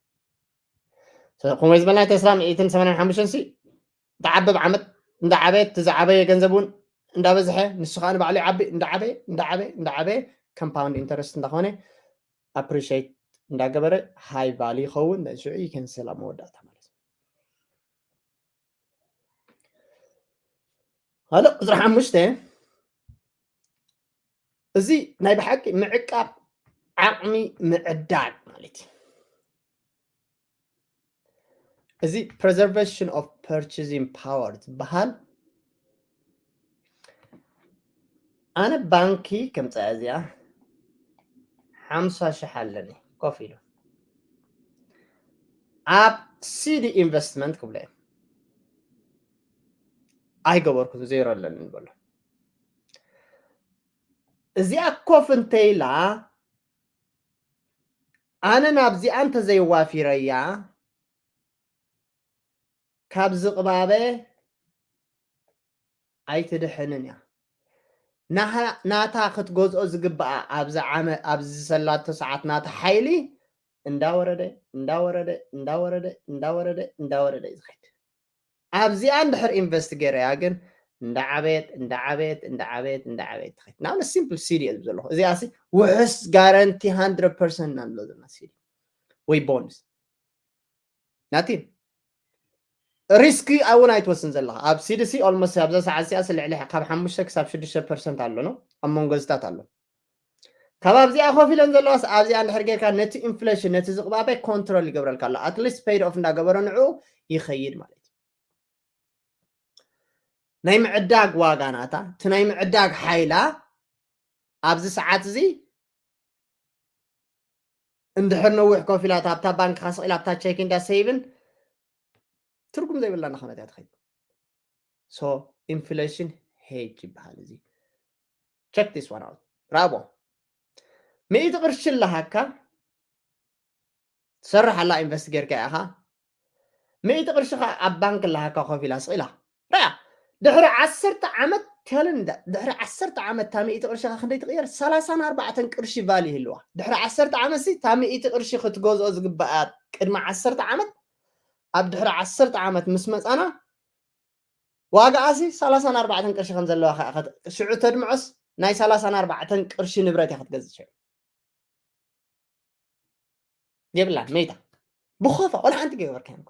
ከምኡ ዝበልና ተስላ ሚእትን ሰማንያን ሓሙሽተን ሲ ትዓቢ ኣብ ዓመት እንዳዓበየ እቲ ዝዓበየ ገንዘብ እውን እንዳበዝሐ ንሱ ከዓ ንባዕሉ ይዓቢ እንዳዓበየ እንዳዓበየ እንዳዓበየ compound interest እንዳኾነ appreciate እንዳገበረ ሃይ ቫልዩ ይኸውን ሽዑ ይከንስል ኣብ መወዳእታ ማለት እዩ ካልእ ቁፅሪ ሓሙሽተ እዚ ናይ ብሓቂ ምዕቃብ ዓቕሚ ምዕዳግ ማለት እዩ እዚ preservation of purchasing power ዝበሃል ኣነ ባንኪ ከምፀያ እዚኣ ሓምሳ ሽሕ ኣለኒ ኮፍ ኢሉ ኣብ ሲዲ ኢንቨስትመንት ክብሎ እየ። ኣይገበርኩን፣ ዜሮ ኣለኒ ንበሎ። እዚኣ ኮፍ እንተኢላ ኣነ ናብዚኣ እንተዘይዋፊረያ ካብ ዝቕባበ ኣይትድሕንን እያ። ናታ ክትገዝኦ ዝግብኣ ኣብዚ ዓመ ኣብዚ ዘላቶ ሰዓት ናታ ሓይሊ እንዳወረደ እንዳወረደ እንዳወረደ እንዳወረደ እንዳወረደ እንዳወረደ እዩ ዝኸይድ። ኣብዚኣ እንድሕር ኢንቨስት ገይረያ ግን እንዳዓበየት እንዳዓበየት እንዳዓበየት እንዳዓበየት ትኸይድ። ንኣብነት ሲምፕል ሲዲ እየ ዝብል ዘለኹ። እዚኣ ሲ ውሕስ ጋረንቲ ሃንድረድ ፐርሰንት ኢና ንብሎ ዘለና ሲዲ ወይ ቦንድስ ናቲ ሪስክ እውን ኣይትወስን ዘለኻ። ኣብ ሲዲ ሲ ኦልሞስት ኣብዛ ሰዓት እዚኣ ሲ ልዕሊ ካብ ሓሙሽተ ክሳብ ሽዱሽተ ፐርሰንት ኣሎ ነው ኣብ መንጎ እዚታት ኣሎ። ካብ ኣብዚኣ ኮፍ ኢለን ዘለዋስ ኣብዚኣ እንድሕር ጌርካ ነቲ ኢንፍሌሽን ነቲ ዝቕባበ ኮንትሮል ይገብረልካ ኣሎ። ኣትሊስት ፔይድ ኦፍ እንዳገበረ ንዕኡ ይኸይድ ማለት እዩ። ናይ ምዕዳግ ዋጋ ናታ እቲ ናይ ምዕዳግ ሓይላ ኣብዚ ሰዓት እዚ እንድሕር ነዊሕ ኮፍ ኢላ ኣብታ ባንክኻ ስቕ ኢላ ኣብታ ቼኪንግ እንዳ ሴይቭን ትርጉም ዘይብላ እናኾነት እያ ትኸይድ። ሶ ኢንፍሌሽን ሄጅ ይበሃል እዚ። ቸክ ዲስ ዋን ኣውት። ራቦ ሚእቲ ቅርሺ ኣለሃካ ትሰርሕ ኣላ ኢንቨስት ጌርካ ኢኻ። ሚእቲ ቅርሺ ኸዓ ኣብ ባንክ ኣለሃካ ኮፍ ኢላ ስቕ ኢላ ራያ ድሕሪ ዓሰርተ ዓመት ተለንዳ ድሕሪ ዓሰርተ ዓመት እታ ሚእቲ ቅርሺ ኸዓ ክንደይ ትቕየር? ሰላሳን ኣርባዕተን ቅርሺ ቫልዩ ይህልዋ። ድሕሪ ዓሰርተ ዓመት ሲ እታ ሚእቲ ቅርሺ ክትገዝኦ ዝግብኣ ቅድሚ ዓሰርተ ዓመት ኣብ ድሕሪ ዓሰርተ ዓመት ምስ መጻና ዋጋኣ ሲ ሰላሳን ኣርባዕተን ቅርሺ ከም ዘለዋ ኸዓ ሽዑ ተድምዖስ ናይ ሰላሳን ኣርባዕተን ቅርሺ ንብረት እያ ክትገዝእ ሽዑ። የብላን መይታ ብኾፋ ወላ ሓንቲ ገበርካ እኮ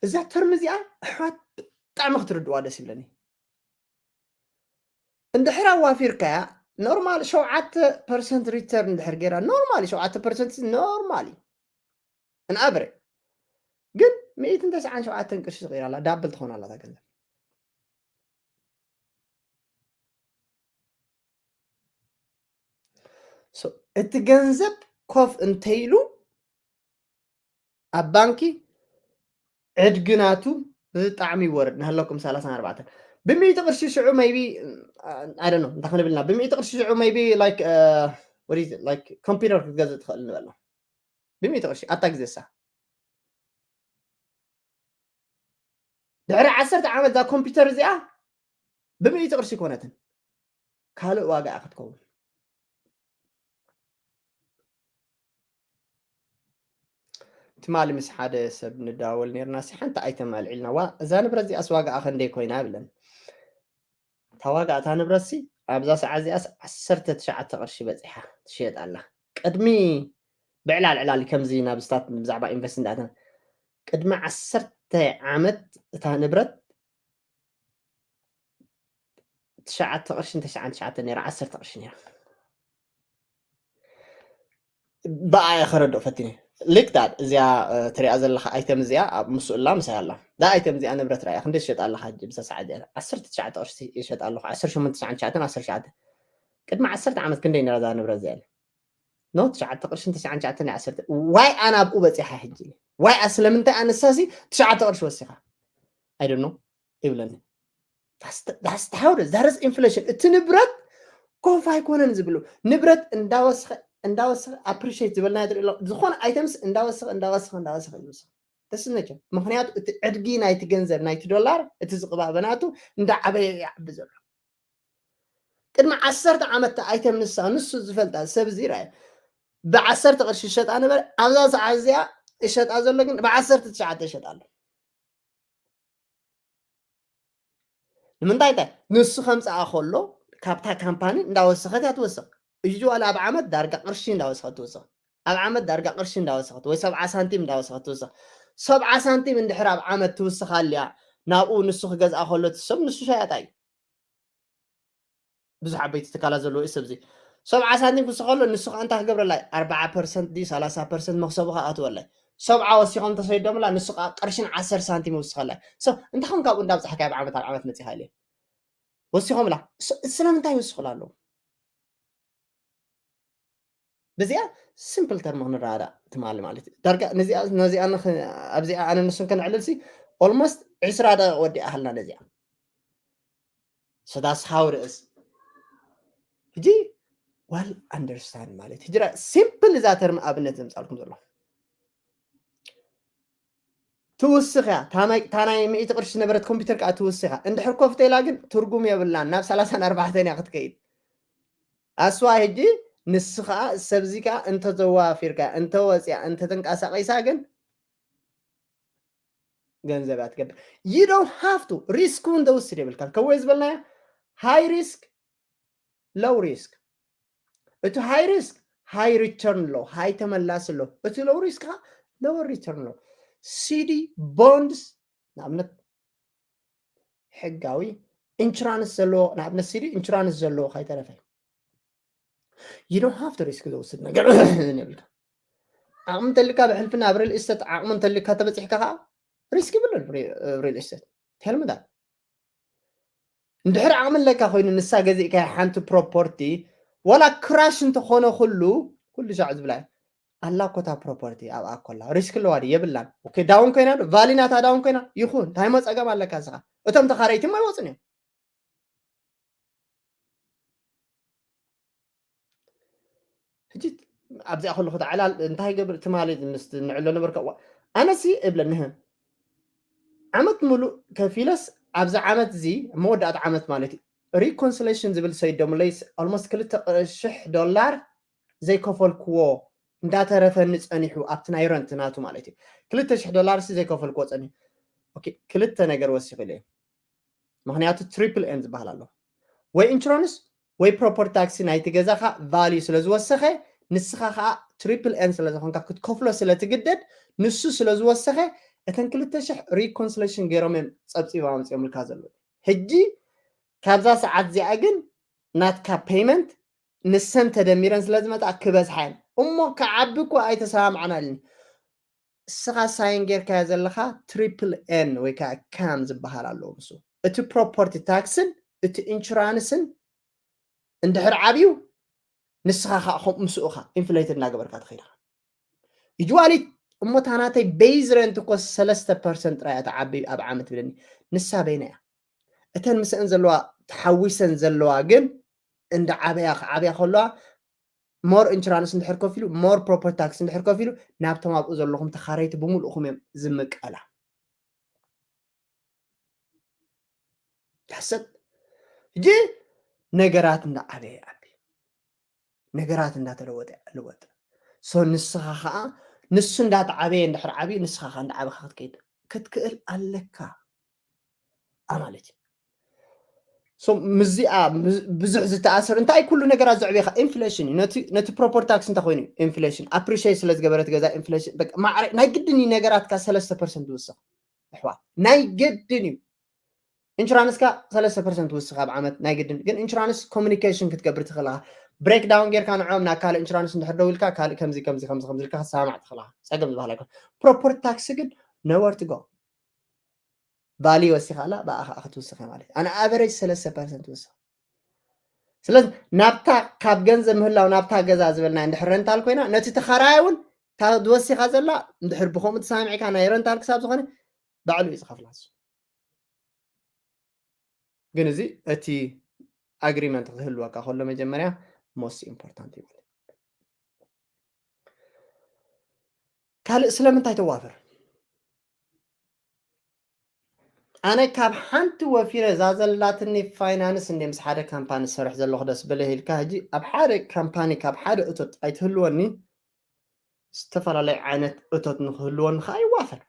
እዛ ተርም እዚኣ ኣሕዋት ብጣዕሚ ክትርድዋ ደስ ይብለኒ። እንድሕር ኣዋፊርካያ ኖርማል ሸውዓተ ፐርሰንት ሪተርን እንድሕር ገይራ ኖርማል ሸውዓተ ፐርሰንት ኖርማል እዩ። ኣን ኣቨሬጅ ግን ሚእትን ተስዓን ሸውዓተን ቅርሺ ትቕይር ኣላ ዳብል ትኾን ኣላ እታ ገንዘብ። እቲ ገንዘብ ኮፍ እንተይሉ ኣብ ባንኪ ዕድጊ ናቱ ብጣዕሚ ይወርድ። ንሃለኩም ሰላሳን ኣርባዕተን ብሚእቲ ቅርሺ ሽዑ maybe I don't know እንታይ ክንብልና ብሚእቲ ቅርሺ ሽዑ maybe like what is it like ኮምፒውተር ክትገዝእ ትኽእል ንበላ ብሚእቲ ቅርሺ ኣብታ ግዜ ሳ ድሕሪ ዓሰርተ ዓመት እዛ ኮምፒውተር እዚኣ ብሚእቲ ቅርሺ ኮነትን ካልእ ዋጋ ክትከውን። ትማሊ ምስ ሓደ ሰብ ንዳወል ነርና ሲ ሓንቲ ኣይተም ኣልዒልናዋ እዛ ንብረት እዚኣስ ዋጋኣ ክንደይ ኮይና ብለን እታ ዋጋ እታ ንብረት ሲ ኣብዛ ሰዓት እዚኣስ ዓሰርተ ትሽዓተ ቅርሺ በፂሓ ትሽየጥ ኣላ። ቅድሚ ብዕላል ዕላል ከምዚ ናብ ስታት ብዛዕባ ኢንቨስት እንዳእተና ቅድሚ ዓሰርተ ዓመት እታ ንብረት ትሽዓተ ቅርሽን ተስዓን ትሽዓተን ነይራ ዓሰርተ ቅርሺ ነይራ። ብኣ እየ ከረድኦ ፈቲነ። ሊክ ዳት እዚኣ ትሪኣ ዘለካ ኣይተም እዚኣ ኣብ ምስኡላ ምሳይ ኣላ። ዳ ኣይተም እዚኣ ንብረት ራእያ ክንደይ ትሸጥ ኣለካ ሕጂ ብዛ ሰዓት እዚኣ ዓሰርተ ትሽዓተ ቅርሺ ይሸጥ ኣለኩ ዓሰርተ ሸሞንተ ትሽዓን ትሽዓተን ዓሰርተ ትሽዓተ ቅድሚ ዓሰርተ ዓመት ክንደይ ነይራ እዛ ንብረት እዚኣ ኖ ትሽዓተ ቅርሽን ተስዓን ትሽዓተን ዓሰርተ ዋይ ኣነ ኣብኡ በፂሓ ሕጂ ዋይ ስለምንታይ ኣነሳሲ ትሽዓተ ቅርሺ ወሲኻ I don't know ይብለኒ። That's the- that's the- how does- that is inflation። እቲ ንብረት ኮፍ ኣይኮነን ዝብሉ ንብረት እንዳወስኸ እንዳወስኸ ኣፕሪሼት ዝበልና ትርኢ ኣሎ። ዝኾነ ኣይተምስ እንዳወስኸ እንዳወስኸ እንዳወስኸ ይወስኽ ደስ ነቸ ምክንያቱ እቲ ዕድጊ ናይቲ ገንዘብ ናይቲ ዶላር እቲ ዝቕባበ ናቱ እንዳዓበየ ይዓቢ ዘሎ። ቅድሚ ዓሰርተ ዓመት ኣይተም ንሳ ንሱ ዝፈልጣ ሰብ እዚ ርኣየ ብዓሰርተ ቅርሺ ይሸጣ ነበረ። ኣብዛ ሰዓት እዚኣ ይሸጣ ዘሎ ግን ብዓሰርተ ትሽዓተ ይሸጣ ኣሎ። ንምንታይ እንታይ ንሱ ከምፅኣ ከሎ ካብታ ካምፓኒ እንዳወሰኸት እያ ትወስኽ። እዩ ዋላ ኣብ ዓመት ዳርጋ ቅርሺ እንዳወሰኸት ትወስኽ። ኣብ ዓመት ዳርጋ ቅርሺ እንዳወሰኸት ወይ ሰብዓ ሳንቲም እንዳወሰኸት ትወስኽ። ሰብዓ ሳንቲም እንድሕር ኣብ ዓመት ትውስኻልያ ናብኡ ንሱ ክገዝኣ ከሎ እቲ ሰብ ንሱ ሸያጣ እዩ። ብዙሕ ዓበይቲ ትካላት ዘለዎ እዩ ሰብ እዚ ሰብዓ ሳንቲም ክስኸሎ ንሱ ከዓ እንታይ ክገብረላ ኣርባዓ ፐርሰንት ድዩ ሰላሳ ፐርሰንት መክሰቡ ከዓ ኣትወላይ ሰብዓ ወሲኾም ተሰይዶምላ ንሱ ከዓ ቅርሽን ዓሰርተ ሳንቲም ይውስኸላ ሰብ እንታይ ከም ካብኡ እንዳብፃሕካ ኣብ ዓመት ኣብ ዓመት መፂኻ ኢለ ወሲኾምላ ስለምንታይ ይውስኹላ ኣለዉ በዚኣ simple term ክንረዳእ ትማሊ ማለት እዩ። ዳርጋ ነዚኣ ነዚኣ ንኽ- ኣብዚኣ ኣነ ንሱን ከነዕልልሲ almost ዕስራ ደቂቕ ወዲኣ ሃልና ነዚኣ። So that's how it is. ሕጂ well understand ማለት ሕጂ simple እዛ term ኣብነት ዘምጻልኩም ዘሎ ትውስኽ እያ። ታናይ ታናይ ሚእቲ ቅርሺ ዝነበረት ኮምፒውተር ከዓ ትውስኻ። እንድሕር ኮፍ ተኢላ ግን ትርጉም የብላን። ናብ ሰላሳን ኣርባዕተን እያ ክትከይድ። ኣስዋ ሕጂ ንስኻ ሰብዚካ እንተዘዋፊርካ እንተወፅያ እንተተንቀሳቂሳ ግን ገንዘብ እያ ትገብር። You don't have to risk እውን ደውስድ የብልካ ከወይ ዝበልናዮ high risk low risk። እቲ high risk high return ኣሎ high ተመላሲ ኣሎ። እቲ low risk ከዓ lower return ኣሎ። CD bonds ንኣብነት ሕጋዊ insurance ዘለዎ ንኣብነት CD insurance ዘለዎ ከይተረፈ you don't have to risk ዝወስድ ነገር የብልካ። ዓቕሚ እንተልካ ብሕልፊ ናብ real estate ዓቕሚ እንተልካ ተበፂሕካ ከዓ risk ይብሉን real estate tell me that። እንድሕር ዓቕሚ ኣለካ ኮይኑ ንሳ ገዚእካ ሓንቲ property ዋላ crash እንተኾነ ኩሉ ኩሉ ሻዕ ዝብላ ኣላ ኮታ property ኣብኣ ኮላ risk ኣለዋ ድዩ የብላን። Okay down ኮይና value ናታ down ኮይና ይኹን እንታይ ሞ ፀገም ኣለካ ንስኻ እቶም ተኻረይቲ ሞ ይወፁን እዮም። ሕጂ ኣብዚኣ ከለኹ ተዓላል እንታይ ገብር ትማሊ ምስ ንዕሎ ነበርካ እዋ ኣነሲ እብለኒ ዓመት ሙሉእ ከፊለስ ኣብዚ ዓመት እዚ መወዳእታ ዓመት ማለት እዩ reconciliation ዝብል ሰይዶምለይ almost ክልተ ሽሕ ዶላር ዘይከፈልክዎ እንዳተረፈኒ ፀኒሑ ኣብቲ ናይ rent ናቱ ማለት እዩ ክልተ ሽሕ ዶላር ሲ ዘይከፈልክዎ ፀኒሑ ክልተ ነገር ወሲኽሉ እዩ ምክንያቱ triple N ዝበሃል ኣሎ ወይ insurance ወይ property tax ናይቲ ገዛኻ value ስለ ዝወሰኸ ንስኻ ከዓ triple N ስለ ዝኾንካ ክትከፍሎ ስለ ትግደድ ንሱ ስለ ዝወሰኸ እተን ክልተ ሽሕ reconciliation ገይሮም እዮም ፀብፂቦም ኣምፂኦምልካ ዘለዉ ሕጂ ካብዛ ሰዓት እዚኣ ግን ናትካ payment ንሰን ተደሚረን ስለ ዝመጣ ክበዝሓ እየን እሞ ክዓቢ እኮ ኣይተሰማምዓናልን እስኻ ሳይን ጌርካዮ ዘለኻ triple N ወይ ከዓ CAM ዝበሃል ኣለዎ ምስ እቲ property tax ን እቲ insurance ን እንድሕር ዓብዩ ንስኻ ከዓ ከምኡ ምስኡ ኢኻ inflated እናገበርካ ትኸይድ ኢኻ usually እሞ እታ ናተይ base rent እኮ ሰለስተ percent ጥራይ እያ ትዓቢ ኣብ ዓመት ትብለኒ ንሳ በይና እያ እተን ምስአን ዘለዋ ተሓዊሰን ዘለዋ ግን እንዳ ዓበያ ክዓብያ ከለዋ more insurance እንድሕር ከፊሉ more property tax እንድሕር ከፊሉ ናብቶም ኣብኡ ዘለኹም ተኻረይቲ ብምልእኹም እዮም ዝምቀላ ዳሰት ሕጂ ነገራት እንዳዓበየ ይዓቢ ነገራት እንዳተለወጠ ይልወጥ so ንስኻ ከዓ ንሱ እንዳተዓበየ እንድሕር ዓብዩ ንስኻ ከዓ እንዳዓበኻ ክትከይድ ክትክእል ኣለካ ማለት እዩ so ምዚኣ ብዙሕ ዝተኣሰር እንታይ ኩሉ ነገራት ዘዕብኻ inflation እዩ ነቲ property tax እንታይ ኮይኑ inflation appreciate ስለ ዝገበረት ገዛ inflation ማዕረ ናይ ግድን እዩ ነገራትካ ሰለስተ percent ዝውስኽ ኣሕዋት ናይ ግድን እዩ insurance ካ ሰለስተ percent ትውስኽ ኣብ ዓመት ናይ ግድን ግን insurance communication ክትገብር ትኽእል breakdown ጌርካ ንዖም ናብ ካልእ insurance እንድሕር ደው ኢልካ ካልእ ከምዚ ከምዚ ከምዚ ከምዚ ኢልካ ክትሰማማዕ ትኽእል ጸገም ዝበሃል ኣይኮን property tax ግን nowhere to go value ወሲኻ ኣላ ብኣ ከዓ ክትውስኽ ማለት ኣነ average ሰለስተ percent ትውስኽ ስለዚ ናብታ ካብ ገንዘብ ምህላው ናብታ ገዛ ዝበልና እንድሕር rental ኮይና ነቲ ተኻራይ እውን እታ ዝወሲኻ ዘላ እንድሕር ብከምኡ ተሰማሚዕካ ናይ rental ክሳብ ዝኾነ ባዕሉ እዩ ዝኸፍላ ግን እዚ እቲ agreement ክህልወካ ከሎ መጀመርያ most important እዩ ማለት ካልእ ስለምንታይ ተዋፍር ኣነ ካብ ሓንቲ ወፊረ እዛ ዘላትኒ finance እንደ ምስ ሓደ ካምፓኒ ዝሰርሕ ዘለኹ ደስ በለ ኢልካ ሕጂ ኣብ ሓደ ካምፓኒ ካብ ሓደ እቶት ኣይትህልወኒ ዝተፈላለየ ዓይነት እቶት ንክህልወኒ ከዓ ይዋፈር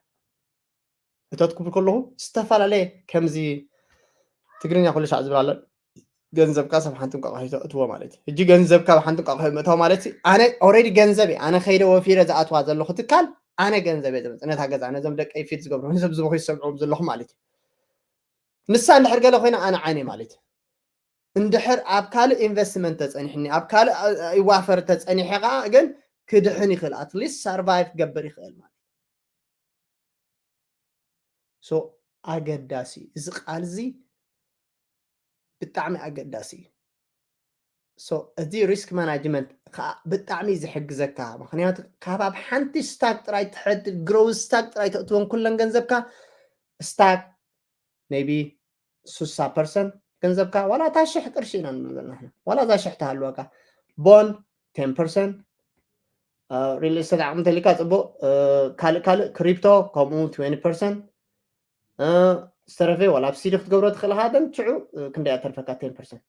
እቶት ክብል ከለኹ ዝተፈላለየ ከምዚ ትግርኛ ኩሉ ሻዕ ዝብል ኣሎ ገንዘብካ ሰብ ሓንቲ እንቋቑሒ ተእትዎ ማለት እዩ ሕጂ ገንዘብካ ኣብ ሓንቲ እንቋቑሒ ምእታው ማለት ኣነ already ገንዘብ እየ ኣነ ከይደ ወፊረ ዝኣትዋ ዘለኹ ትካል ኣነ ገንዘብ እየ ዘመፅ ነታ ገዛ ነዞም ደቀይ ፊት ዝገብሩ ነዞም ዝበኹ ይሰምዕዎም ዘለኹ ማለት እዩ ንሳ እንድሕር ገለ ኮይና ኣነ ዓይነ ማለት እዩ እንድሕር ኣብ ካልእ investment ተፀኒሕኒ ኣብ ካልእ ይዋፈር ተፀኒሐ ከዓ ግን ክድሕን ይኽእል at least survive ክገብር ይኽእል ማለት so ኣገዳሲ እዩ እዚ ቃል እዚ ብጣዕሚ ኣገዳሲ እዩ So እዚ risk management ከዓ ብጣዕሚ ዝሕግዘካ፣ ምክንያቱ ካብ ኣብ ሓንቲ ስታክ ጥራይ ትሐድር፣ ግሮው ስታክ ጥራይ ተእትወን ኩለን ገንዘብካ፣ ስታክ maybe ስሳ ፐርሰንት ገንዘብካ፣ ዋላ እታ ሽሕ ቅርሺ ኢና ንብል ዘለና ንሕና፣ ዋላ እዛ ሽሕ ትሃልወካ፣ ቦንድ ቴን ፐርሰንት፣ ሪል ስቴት ዓቕሚ እንተሊካ ፅቡቅ፣ ካልእ ካልእ ክሪፕቶ ከምኡ ትዌንቲ ፐርሰንት፣ ዝተረፈ ዋላ ኣብ ሲዲ ክትገብሮ ትኽእል ኢኻ። ደን ሽዑ ክንደይ ኣተርፈካ? ቴን ፐርሰንት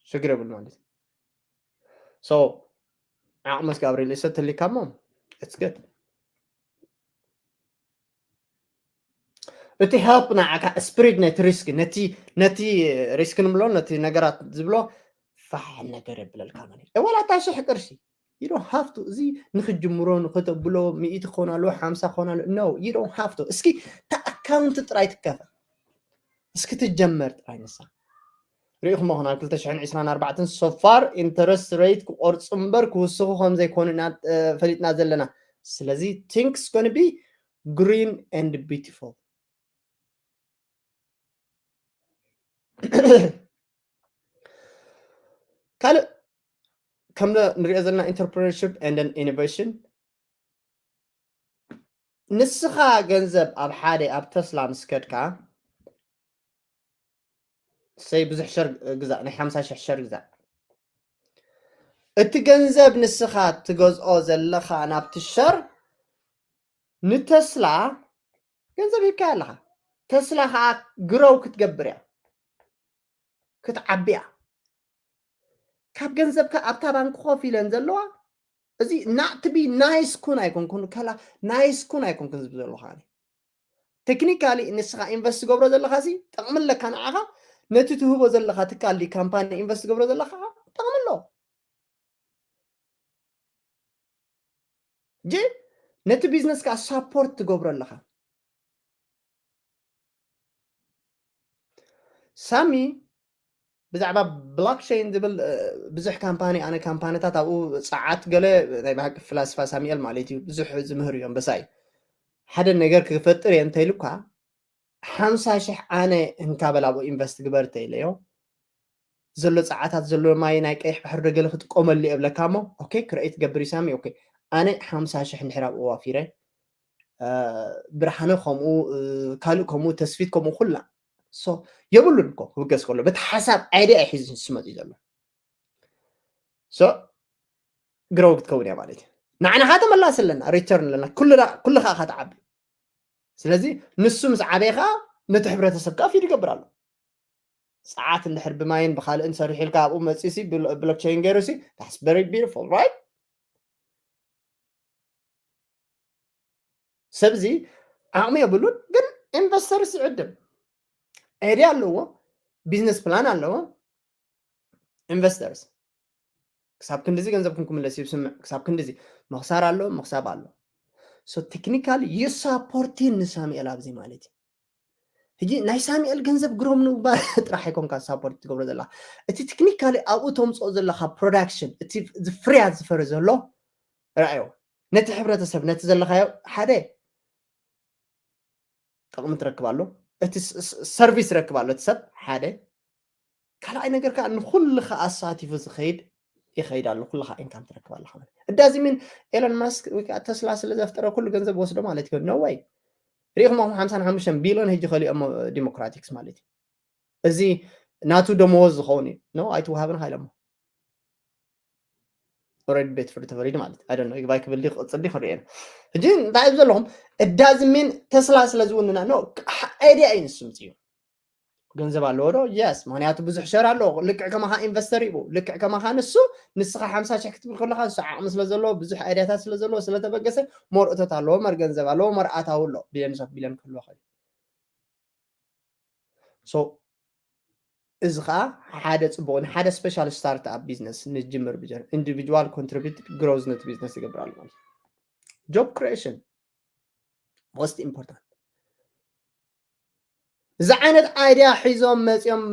ሽግር የብሉ ማለት እዩ። So ዓቕሚ እስኪ ኣብ ሪል ስቴት ትልካ እሞ it's good። እቲ ሄልፕ ንዓካ ስፕሪድ ነቲ ሪስክ፣ ነቲ ነቲ ሪስክ ንብሎ፣ ነቲ ነገራት ዝብሎ ፋሕ ነገር የብለልካ ማለት እዩ። ዋላ እታ ሽሕ ቅርሺ you don't have to፣ እዚ ንክጅምሮ ንክተብሎ ሚእቲ ክኾን ኣለዎ፣ ሓምሳ ክኾን ኣለዎ፣ no, you don't have to። እስኪ እታ ኣካውንት ጥራይ ትከፈት፣ እስኪ ትጀመር ጥራይ ንሳ። ሪኢኹሞ ክና ክልተ ሽሕን ዕስራን ኣርባዕተን so far interest rate ክቆርፁ እምበር ክውስኹ ከም ዘይኮኑ ኢና ፈሊጥና ዘለና። ስለዚ things gonna be green and beautiful። ካልእ ከም ንሪኦ ዘለና entrepreneurship and innovation፣ ንስኻ ገንዘብ ኣብ ሓደ ኣብ ተስላ ምስ ከድካ፣ ሰይ ብዙሕ ሸር ግዛእ፣ ናይ ሓምሳ ሽሕ ሸር ግዛእ። እቲ ገንዘብ ንስኻ ትገዝኦ ዘለኻ ናብቲ ሸር ንተስላ ገንዘብ ሂብካያ ኣለኻ። ተስላ ከዓ ግሮው ክትገብር እያ፣ ክትዓቢ እያ። ካብ ገንዘብካ ኣብታ ባንክ ኮፍ ኢለን ዘለዋ፣ እዚ not to be nice ኩን ኣይኮንኩን፣ ከላ ናይስ ኩን ኣይኮንኩን ዝብል ዘለኹ ኣነ። ቴክኒካሊ ንስኻ ኢንቨስት ትገብሮ ዘለኻ ሲ ጠቕሚ ኣለካ ንዓኻ፣ ነቲ ትህቦ ዘለኻ ትካል ዲ ካምፓኒ ኢንቨስት ትገብሮ ዘለኻ ጠቕሚ ኣለዎ። ጂ ነቲ ቢዝነስ ከዓ ሳፖርት ትገብሮ ኣለኻ። ሳሚ ብዛዕባ ብሎክቸይን ዝብል ብዙሕ ካምፓኒ፣ ኣነ ካምፓኒታት ኣብኡ ፀዓት ገለ ናይ ብሓቂ ፍላስፋ ሳሚኤል ማለት እዩ ብዙሕ ዝምህር እዮም በሳይ ሓደ ነገር ክፈጥር እየ እንተይሉ እኳ ሓምሳ ሽሕ ኣነ እንካ በል ኣብኡ ኢንቨስት ግበር እንተይለዮ ዘሎ ፀዓታት ዘሎ ማይ ናይ ቀይሕ ባሕሪ ዶ ገለ ክጥቀመሉ እየ እብለካ እሞ ኦኬ ክረኤት ገብር እዩ ሳሚ ኦኬ ኣነ ሓምሳ ሽሕ እንድሕር ኣብኡ ዋፊረ ብርሃነ ከምኡ ካልእ ከምኡ ተስፊት ከምኡ ኩላ የብሉን እኮ ክብገስ ከሎ በቲ ሓሳብ ኣይዲያ እዩ ሒዙ ዝመፅእ ዘሎ ግረው ክትከውን እያ ማለት እዩ ንዓና ከዓ ተመላሲ ኣለና ሪተርን ኣለና ኩሉ ከዓ ከዓ ትዓቢ ስለዚ ንሱ ምስ ዓበየ ከዓ ነቲ ሕብረተሰብ ከዓ ፊድ ይገብር ኣሎ ፀዓት እንድሕር ብማይን ብካልእን ሰሪሑ ኢልካ ኣብኡ መፅእሲ ብሎክቸይን ገይሩሲ that's very beautiful right ሰብዚ ዓቕሚ የብሉን ግን ኢንቨስተርስ ይዕድም ኤድያ ኣለዎ ቢዝነስ ፕላን ኣለዎ ኢንቨስተርስ ክሳብ ክንድዚ ገንዘብኩም ክምለስ እዩ ስምዕ ክሳብ ክንድዚ መክሳር ኣሎ መክሳብ ኣሎ so technically you supporting ንሳሙኤል ኣብዚ ማለት እዩ ሕጂ ናይ ሳሙኤል ገንዘብ ግሮም ንግባር ጥራሕ ኣይኮንካ ሳፖርት ትገብሮ ዘላ እቲ ቴክኒካሊ ኣብኡ ተምፅኦ ዘለካ ፕሮዳክሽን እቲ ፍርያት ዝፈሪ ዘሎ ርኣዮ ነቲ ሕብረተሰብ ነቲ ዘለካዮ ሓደ ጥቕሚ ትረክብ ኣሎ እቲ ሰርቪስ ረክብ ኣሎ እቲ ሰብ ሓደ ካልኣይ ነገር ከዓ ንኩልካ ኣሳቲፉ ዝኸይድ ይኸይድ ኣሎ ኩልካ ኢንካም ትረክብ ኣለካ እዳዚ ሚን ኤሎን ማስክ ወይ ከዓ ተስላ ስለ ዘፍጠረ ኩሉ ገንዘብ ወስዶ ማለት እዩ no way ሪኢኹም ሓምሳን ሓሙሽተን ቢልዮን ሕጂ ከሊኦሞ ዲሞክራቲክስ ማለት እዩ እዚ ናቱ ደመወዝ ዝኸውን እዩ no ኣይትወሃብን ሃይለሞ ኦረዲ ቤት ፍርዲ ተፈሪዱ ማለት ኣይ ዶንት ኖ ይግባይ ክብል ድዩ ክቕፅል ድዩ ክንሪኦ ኢና ሕጂ እንታይ እዩ ዘለኹም እዳዚ ሚን ተስላ ስለ ዝውንና ኖ ኣይዲያ እዩ ንሱ ምፅኡ ገንዘብ ኣለዎ ዶ የስ ምክንያቱ ብዙሕ ሸር ኣለዎ ልክዕ ከማኻ ኢንቨስተር ይቡ ልክዕ ከማኻ ንሱ ንስኻ ሓምሳ ሽሕ ክትብል ከለካ ንሱ ዓቕሚ ስለ ዘለዎ ብዙሕ ኣይድያታት ስለ ዘለዎ ስለተበገሰ ሞር እቶት ኣለዎ መር ገንዘብ ኣለዎ መር ኣታዊ ኣሎ ቢልዮን ሶፍ ቢልዮን ክህልዎ ኸእል so እዚ ከዓ ሓደ ፅቡቅ ንሓደ ስፔሻል ስታርት ኣብ ቢዝነስ ንጅምር ብጀር individual contributed growth ነቲ ቢዝነስ ይገብር ኣሎ ማለት job creation most important እዚ ዓይነት ኣይድያ ሒዞም መፂኦም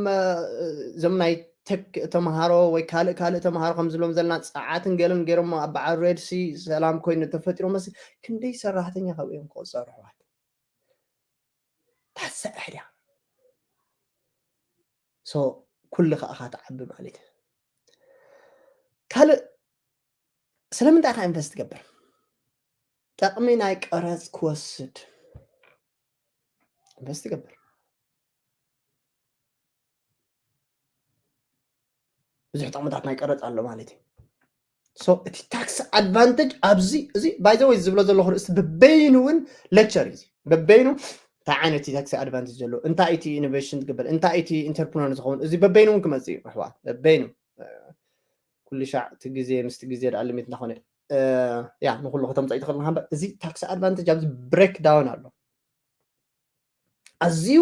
እዞም ናይ ቴክ ተምሃሮ ወይ ካልእ ካልእ ተምሃሮ ከም ዝብሎም ዘለና ፀዓትን ገለን ገይሮም ኣብ በዓል ሬድሲ ሰላም ኮይኑ ተፈጢሩ መስ ክንደይ ሰራሕተኛ ካብ እዮም ክቆፀሩ ኣሕዋት ታሰ ኣይድያ So ኩሉ ከዓ ትዓቢ ማለት እዩ። ካልእ ስለምንታይ ኢኻ ኢንቨስት ትገብር? ጠቕሚ ናይ ቀረፅ ክወስድ ኢንቨስት ትገብር። ብዙሕ ጥቕምታት ናይ ቀረፅ ኣሎ ማለት እዩ። So እቲ ታክስ ኣድቫንቴጅ ኣብዚ እዚ ባይዘወይ ዝብሎ ዘለኹ ርእሲ በበይኑ እውን lecture እዩ። በበይኑ እንታይ ዓይነት ታክስ ኣድቫንቴጅ ዘለዎ፣ እንታይ እቲ ኢኖቬሽን ትግበር፣ እንታይ እቲ ኢንተርፕረነር ዝኸውን፣ እዚ በበይኑ እውን ክመፅእ እዩ ኣሕዋት። በበይኑ ኩሉ ሻዕ እቲ ግዜ ምስቲ ግዜ ደኣ ሊሚት እናኾነ ያ ንኩሉ ከተምፀእ ይትኽእል ንሃምበር። እዚ ታክስ ኣድቫንቴጅ ኣብዚ ብሬክ ዳውን ኣሎ። ኣዝዩ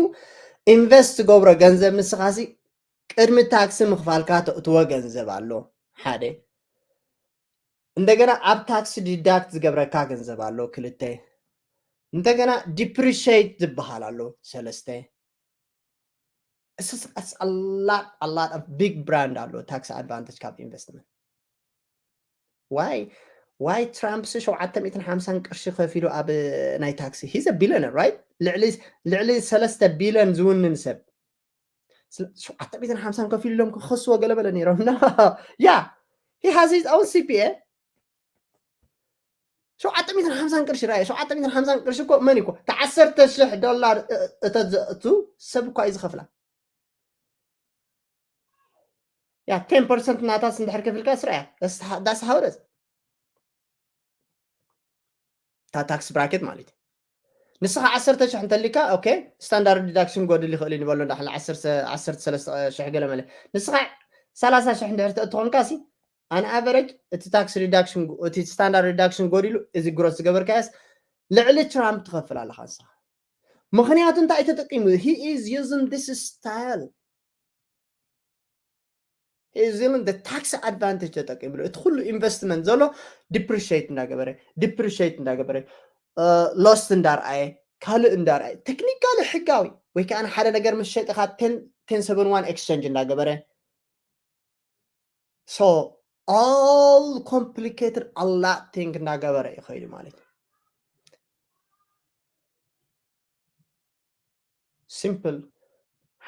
ኢንቨስት ትገብሮ ገንዘብ ንስኻሲ ቅድሚ ታክሲ ምኽፋልካ ተእትዎ ገንዘብ ኣሎ ሓደ። እንደገና ኣብ ታክሲ ዲዳክት ዝገብረካ ገንዘብ ኣሎ ክልተ። እንደገና ዲፕሪሽት ዝበሃል ኣሎ ሰለስተ። ላድ ላድ ኦፍ ቢግ ብራንድ ኣሎ ታክሲ ኣድቫንቴጅ ካብ ኢንቨስትመንት። ዋይ ዋይ ትራምፕ ሸውዓተ ሚእትን ሓምሳን ቅርሺ ከፊሉ ኣብ ናይ ታክሲ? He's a billionaire, right? ልዕሊ ሰለስተ ቢልዮን ዝውንን ሰብ ሸውዓተ ሚእትን ሓምሳን ከፊሉ ኢሎም ክኸስዎ ገለመለ ነይሮም። ያ he has his own C P A። ሸውዓተ ሚእትን ሓምሳን ቅርሺ ራየ ሸውዓተ ሚእትን ሓምሳን ቅርሺ እኮ መን እኮ ተዓሰርተ ሽሕ ዶላር እተዘእቱ ሰብ እኳ እዩ ዝኸፍላ። ያ ቴን ፐርሰንት ናታስ እንድሕር ከፊልካ ስራያ that's how it is። እታ ታክስ ብራኬት ማለት እዩ። ንስኻ ዓሰርተ ሽሕ እንተሊካ okay standard deduction ጎድል ይኽእል እዩ ንበሎ እንዳ ዓሰርተ ሰለስተ ሽሕ ገለ መለ። ንስኻ ሰላሳ ሽሕ እንድሕር ተእትኾንካ ሲ on average እቲ ታክስ ሪዳክሽን እቲ ስታንዳርድ ሪዳክሽን ጎዲሉ እዚ ግሮስ ዝገበርካያስ ልዕሊ ትራምፕ ትኸፍል ኣለኻ ንስኻ። ምኽንያቱ እንታይ ተጠቂሙ? He is using this style. He is using the tax advantage ተጠቂምሉ። እቲ ኩሉ ኢንቨስትመንት ዘሎ ዲፕሪሽት እንዳገበረ ዲፕሪሽት እንዳገበረ ሎስት እንዳርኣየ ካልእ እንዳርኣየ ቴክኒካሊ ሕጋዊ ወይ ከዓ ሓደ ነገር ምስ ሸጥኻ ten seven one exchange እንዳገበረ so all complicated a lot thing እንዳገበረ እዩ ኸይዱ ማለት እዩ። ሲምፕል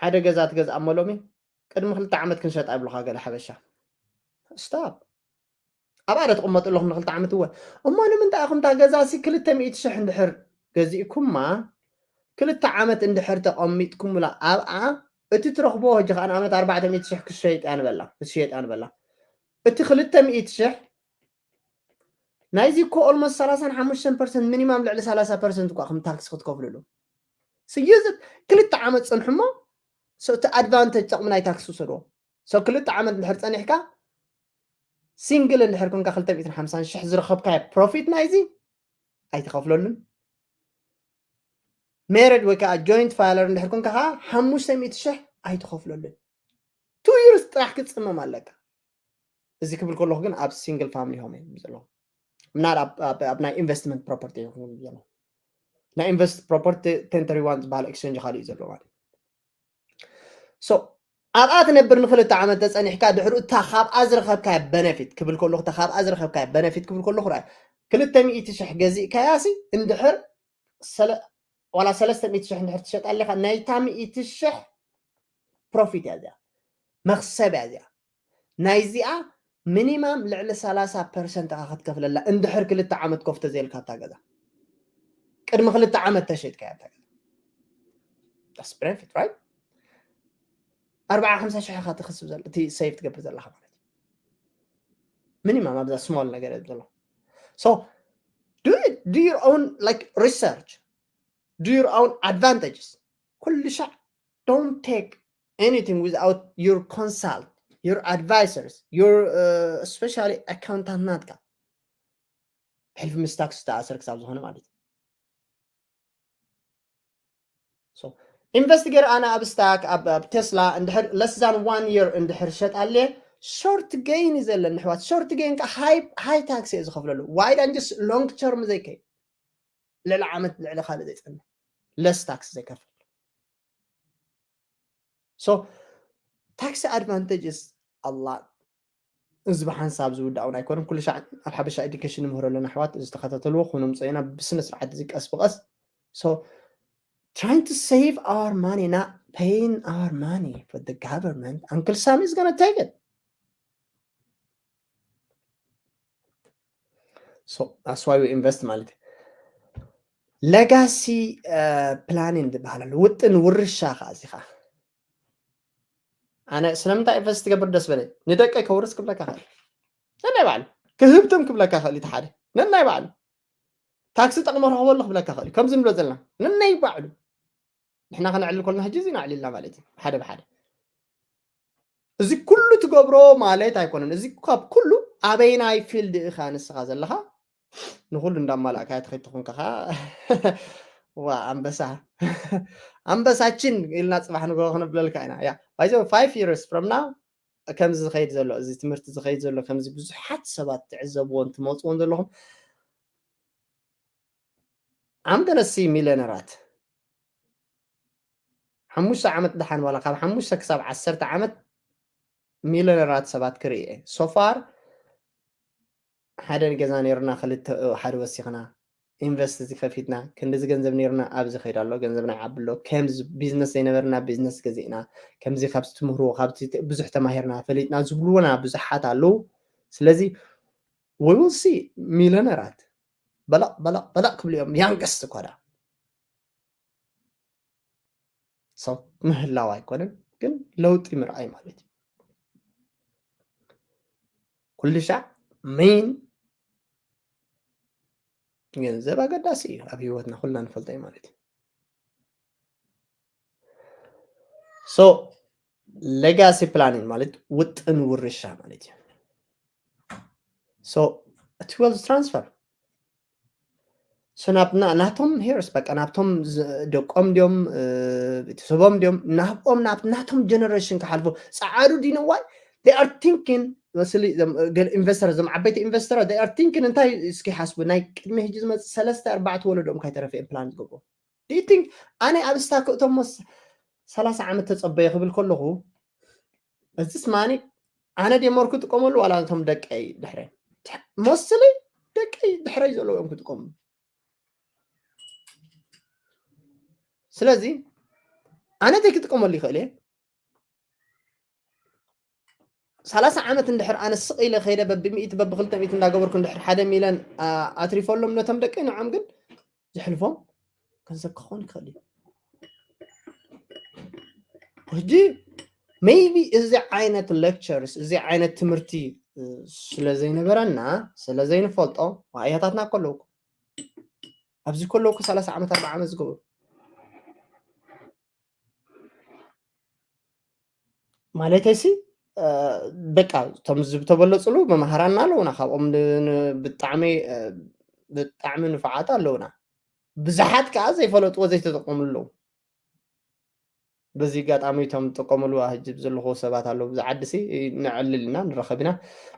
ሓደ ገዛ ትገዝኣ እሞ ሎሚ ቅድሚ ክልተ ዓመት ክንሸጣ ይብሉኻ ገለ ሓበሻ። ስታፕ ኣብኣ ዶ ትቕመጡ ኣለኹም ንክልተ ዓመት እወ። እሞ ንምንታይ ኢኹም እታ ገዛ ሲ ክልተ ሚእቲ ሽሕ እንድሕር ገዚእኩማ ክልተ ዓመት እንድሕር ተቐሚጥኩምላ ኣብኣ እቲ ትረኽብዎ ሕጂ ከዓ ንኣብነት ኣርባዕተ ሚእቲ ሽሕ ክትሸይጥ እያ ንበላ ክትሸይጥ እያ ንበላ እቲ ክልተ ሚእቲ ሽሕ ናይዚ እኮ ኦልሞስት ሰላሳን ሓሙሽተን ፐርሰንት ሚኒማም ልዕሊ ሰላሳ ፐርሰንት እኳ ከም ታክስ ክትከፍልሉ ስዩዝት ክልተ ዓመት ፅንሑ እሞ እቲ ኣድቫንተጅ ጥቕሚ ናይ ታክስ ውሰድዎ። So ክልተ ዓመት እንድሕር ፀኒሕካ ሲንግል እንድሕር ኮንካ ክልተ ሚእትን ሓምሳን ሽሕ ዝረኸብካዮ ፕሮፊት ናይዚ ኣይትኸፍለሉን። ሜሪድ ወይ ከዓ ጆይንት ፋይለር እንድሕር ኮንካ ከዓ ሓሙሽተ ሚእቲ ሽሕ ኣይትኸፍለሉን። ቱ ይርስ ጥራሕ ክትፅመም ኣለካ። እዚ ክብል ከለኹ ግን ኣብ ሲንግል ፋሚሊ ሆም እዮም ዘለኹ ምናል ኣብ ናይ ኢንቨስትመንት ፕሮፐርቲ ዘለኹ ናይ ኢንቨስት ፕሮፐርቲ ቴንተሪ ዋን ዝበሃል ኤክስቸንጅ ካልእ እዩ ዘሎ ማለት so ኣብኣ ትነብር ንክልተ ዓመት ተፀኒሕካ ድሕሩ እታ ካብኣ ዝረኸብካዮ በነፊት ክብል ከለኹ እታ ካብኣ ዝረኸብካዮ በነፊት ክብል ከለኹ ርኣይ ክልተ ሚእቲ ሽሕ ገዚእካያሲ እንድሕር ዋላ ሰለስተ ሚእቲ ሽሕ እንድሕር ትሸጣ ኣለካ ናይታ ሚእቲ ሽሕ ፕሮፊት እያ እዚኣ መክሰብ እያ እዚኣ ናይዚኣ ሚኒማም ልዕሊ ሰላሳ ፐርሰንት ኢኻ ክትከፍለላ እንድሕር ክልተ ዓመት ኮፍ ተዘይልካ እታ ገዛ ቅድሚ ክልተ ዓመት ተሸጥካያ እታ ገዛ that's benefit right ኣርባዓ ሓምሳ ሽሕ ኢኻ ትኽስብ ዘለ እቲ ሴቭ ትገብር ዘለኻ ማለት እዩ ሚኒማም ኣብዛ ስሞል ነገር ዘሎ so do it do your own like research do your own advantages ኩሉ ሻዕ don't take anything without your consult your advisors your uh, especially accountant ናትካ ሕልፊ ምስ ታክስ ዝተኣሰር ክሳብ ዝኾነ ማለት እዩ ኢንቨስት ገይረ ኣነ ኣብ ስታክ ኣብ ቴስላ እንድሕር less than one year እንድሕር ሸጥ ኣለ short gain እዩ ዘለኒ ኣሕዋት short gain ከ high tax እየ ዝኸፍለሉ why don't just long term ዘይከይ ልዕሊ ዓመት ልዕሊ ካልእ ዘይፀንሕ less tax ዘይከፍል so tax advantages a lot እዚ ብሓንሳብ ዝውዳእ እውን ኣይኮነን ኩሉ ሻዕ ኣብ ሓበሻ ኤዱኬሽን ንምህሮ ኣለና ኣሕዋት እዚ ተኸታተልዎ ክነምፀ ኢና ብስነ ስርዓት እዚ ቀስ ብቐስ so trying to save our money not paying our money for the government, Uncle Sam is gonna take it. So that's why we invest ማለት እዩ። Legacy planning ዝበሃል ኣሎ። ውጥን ውርሻ ከዓ እዚ ከዓ ኣነ ስለምንታይ ኢንቨስት ትገብር ደስ በለኝ። ንደቀይ ከውርስ ክብለካ ክእል፣ ነናይ ባዕሉ ክህብቶም ክብለካ ክእል፣ እቲ ሓደ ነናይ ባዕሉ ታክሲ ጠቕሞ ረኽበሉ ክብለካ ክእል። ከምዚ ንብሎ ዘለና ነናይ ባዕሉ ንሕና ከነዕልል ከለና ሕጂ እዚ ነዕልልና ማለት እዩ። ሓደ ብሓደ እዚ ኩሉ ትገብሮ ማለት ኣይኮነን። እዚ ካብ ኩሉ ኣበይናይ ፊልድ ኢኻ ንስኻ ዘለኻ ንኩሉ እንዳማላእካ ትኸይድ ተኾንካ ኸዓ ዋ ኣንበሳ ኣንበሳችን ኢልና ፅባሕ ንግሆ ክነብለልካ ኢና። ያ ባይዘ five years from now ከምዚ ዝኸይድ ዘሎ እዚ ትምህርቲ ዝኸይድ ዘሎ ከምዚ ብዙሓት ሰባት ትዕዘብዎን ትመፅዎን ዘለኹም I'm gonna see ሚሊዮነራት ሓሙሽተ ዓመት ደሓን ዋላ ካብ ሓሙሽተ ክሳብ ዓሰርተ ዓመት ሚሊዮነራት ሰባት ክርኢ እየ። So far ሓደ ገዛ ነይርና ክልተ ሓደ ወሲኽና ኢንቨስት እዚ ከፊትና ክንዲዚ ገንዘብ ነይርና ኣብዚ ከይድ ኣሎ ገንዘብና ይዓቢ ኣሎ ከምዚ ቢዝነስ ዘይነበርና ቢዝነስ ገዚእና ከምዚ ካብዚ ትምህርዎ ካብዚ ብዙሕ ተማሂርና ፈሊጥና ዝብልዎና ብዙሓት ኣለዉ። ስለዚ we will see ሚሊዮነራት በለቕ በለቕ በለቕ ክብሉ እዮም። ያንገስት እኳ ዳ ሰው ምህላው ኣይኮነን ግን ለውጢ ምርኣይ ማለት እዩ። ኩሉ ሻዕ ሜን ገንዘብ ኣገዳሲ እዩ ኣብ ህይወትና ኩልና ንፈልጦ እዩ ማለት እዩ። So legacy planning ማለት ውጥን ውርሻ ማለት እዩ። So እቲ wealth transfer so ናብና ናቶም ሄርስ በቃ ናብቶም ደቆም ድዮም ቤተሰቦም ድዮም ናብኦም ናብ ናቶም ጀነሬሽን ክሓልፉ ፃዓዱ ዲነዋይ they are thinking ኢንቨስተር እዞም ዓበይቲ ኢንቨስተራት they are thinking እንታይ እስኪ ሓስቡ ናይ ቅድሚ ሕጂ ዝመፅእ ሰለስተ ኣርባዕተ ወለዶም ካይተረፈ እዮም ፕላን ዝገብሩ። Do you think ኣነ ኣብ ስታክ እቶም ሰላሳ ዓመት ተፀበየ ክብል ከለኹ እዚስ ማኒ ኣነ ደመርኩ ጥቀመሉ ዋላ እቶም ደቀይ ድሕረይ mostly ደቀይ ድሕረይ ዘለዎም ክጥቀሙ ስለዚ ኣነ እንታይ ክጥቀመሉ ይኽእል እየ ሰላሳ ዓመት እንድሕር ኣነ ስቕ ኢለ ከይደ በብሚእቲ በብክልተ ሚእቲ እንዳገበርኩ እንድሕር ሓደ ሚለን ኣትሪፈሎም ነቶም ደቀይ ንዖም ግን ዝሕልፎም ገንዘብ ክኸውን ይኽእል እዩ ሕጂ maybe እዚ ዓይነት lectures እዚ ዓይነት ትምህርቲ ስለ ዘይነበረና ስለ ዘይንፈልጦ ዋእያታትና ከለውኩ ኣብዚ ከለውኩ ሰላሳ ዓመት ኣርባ ዓመት ዝገብሩ ማለተይሲ በቃ እቶም ዝተበለፅሉ መምሃራና ኣለውና ካብኦም ብጣዕሚ ብጣዕሚ ንፉዓት ኣለውና ብዙሓት ከዓ ዘይፈለጥዎ ዘይተጠቀምሉ ኣለዉ በዚ ኣጋጣሚ እቶም ጥቀመሉ ኣህጅብ ዘለኹ ሰባት ኣለዉ ብዚ ዓዲ ሲ ንዕልል ኢና ንረኸብ ኢና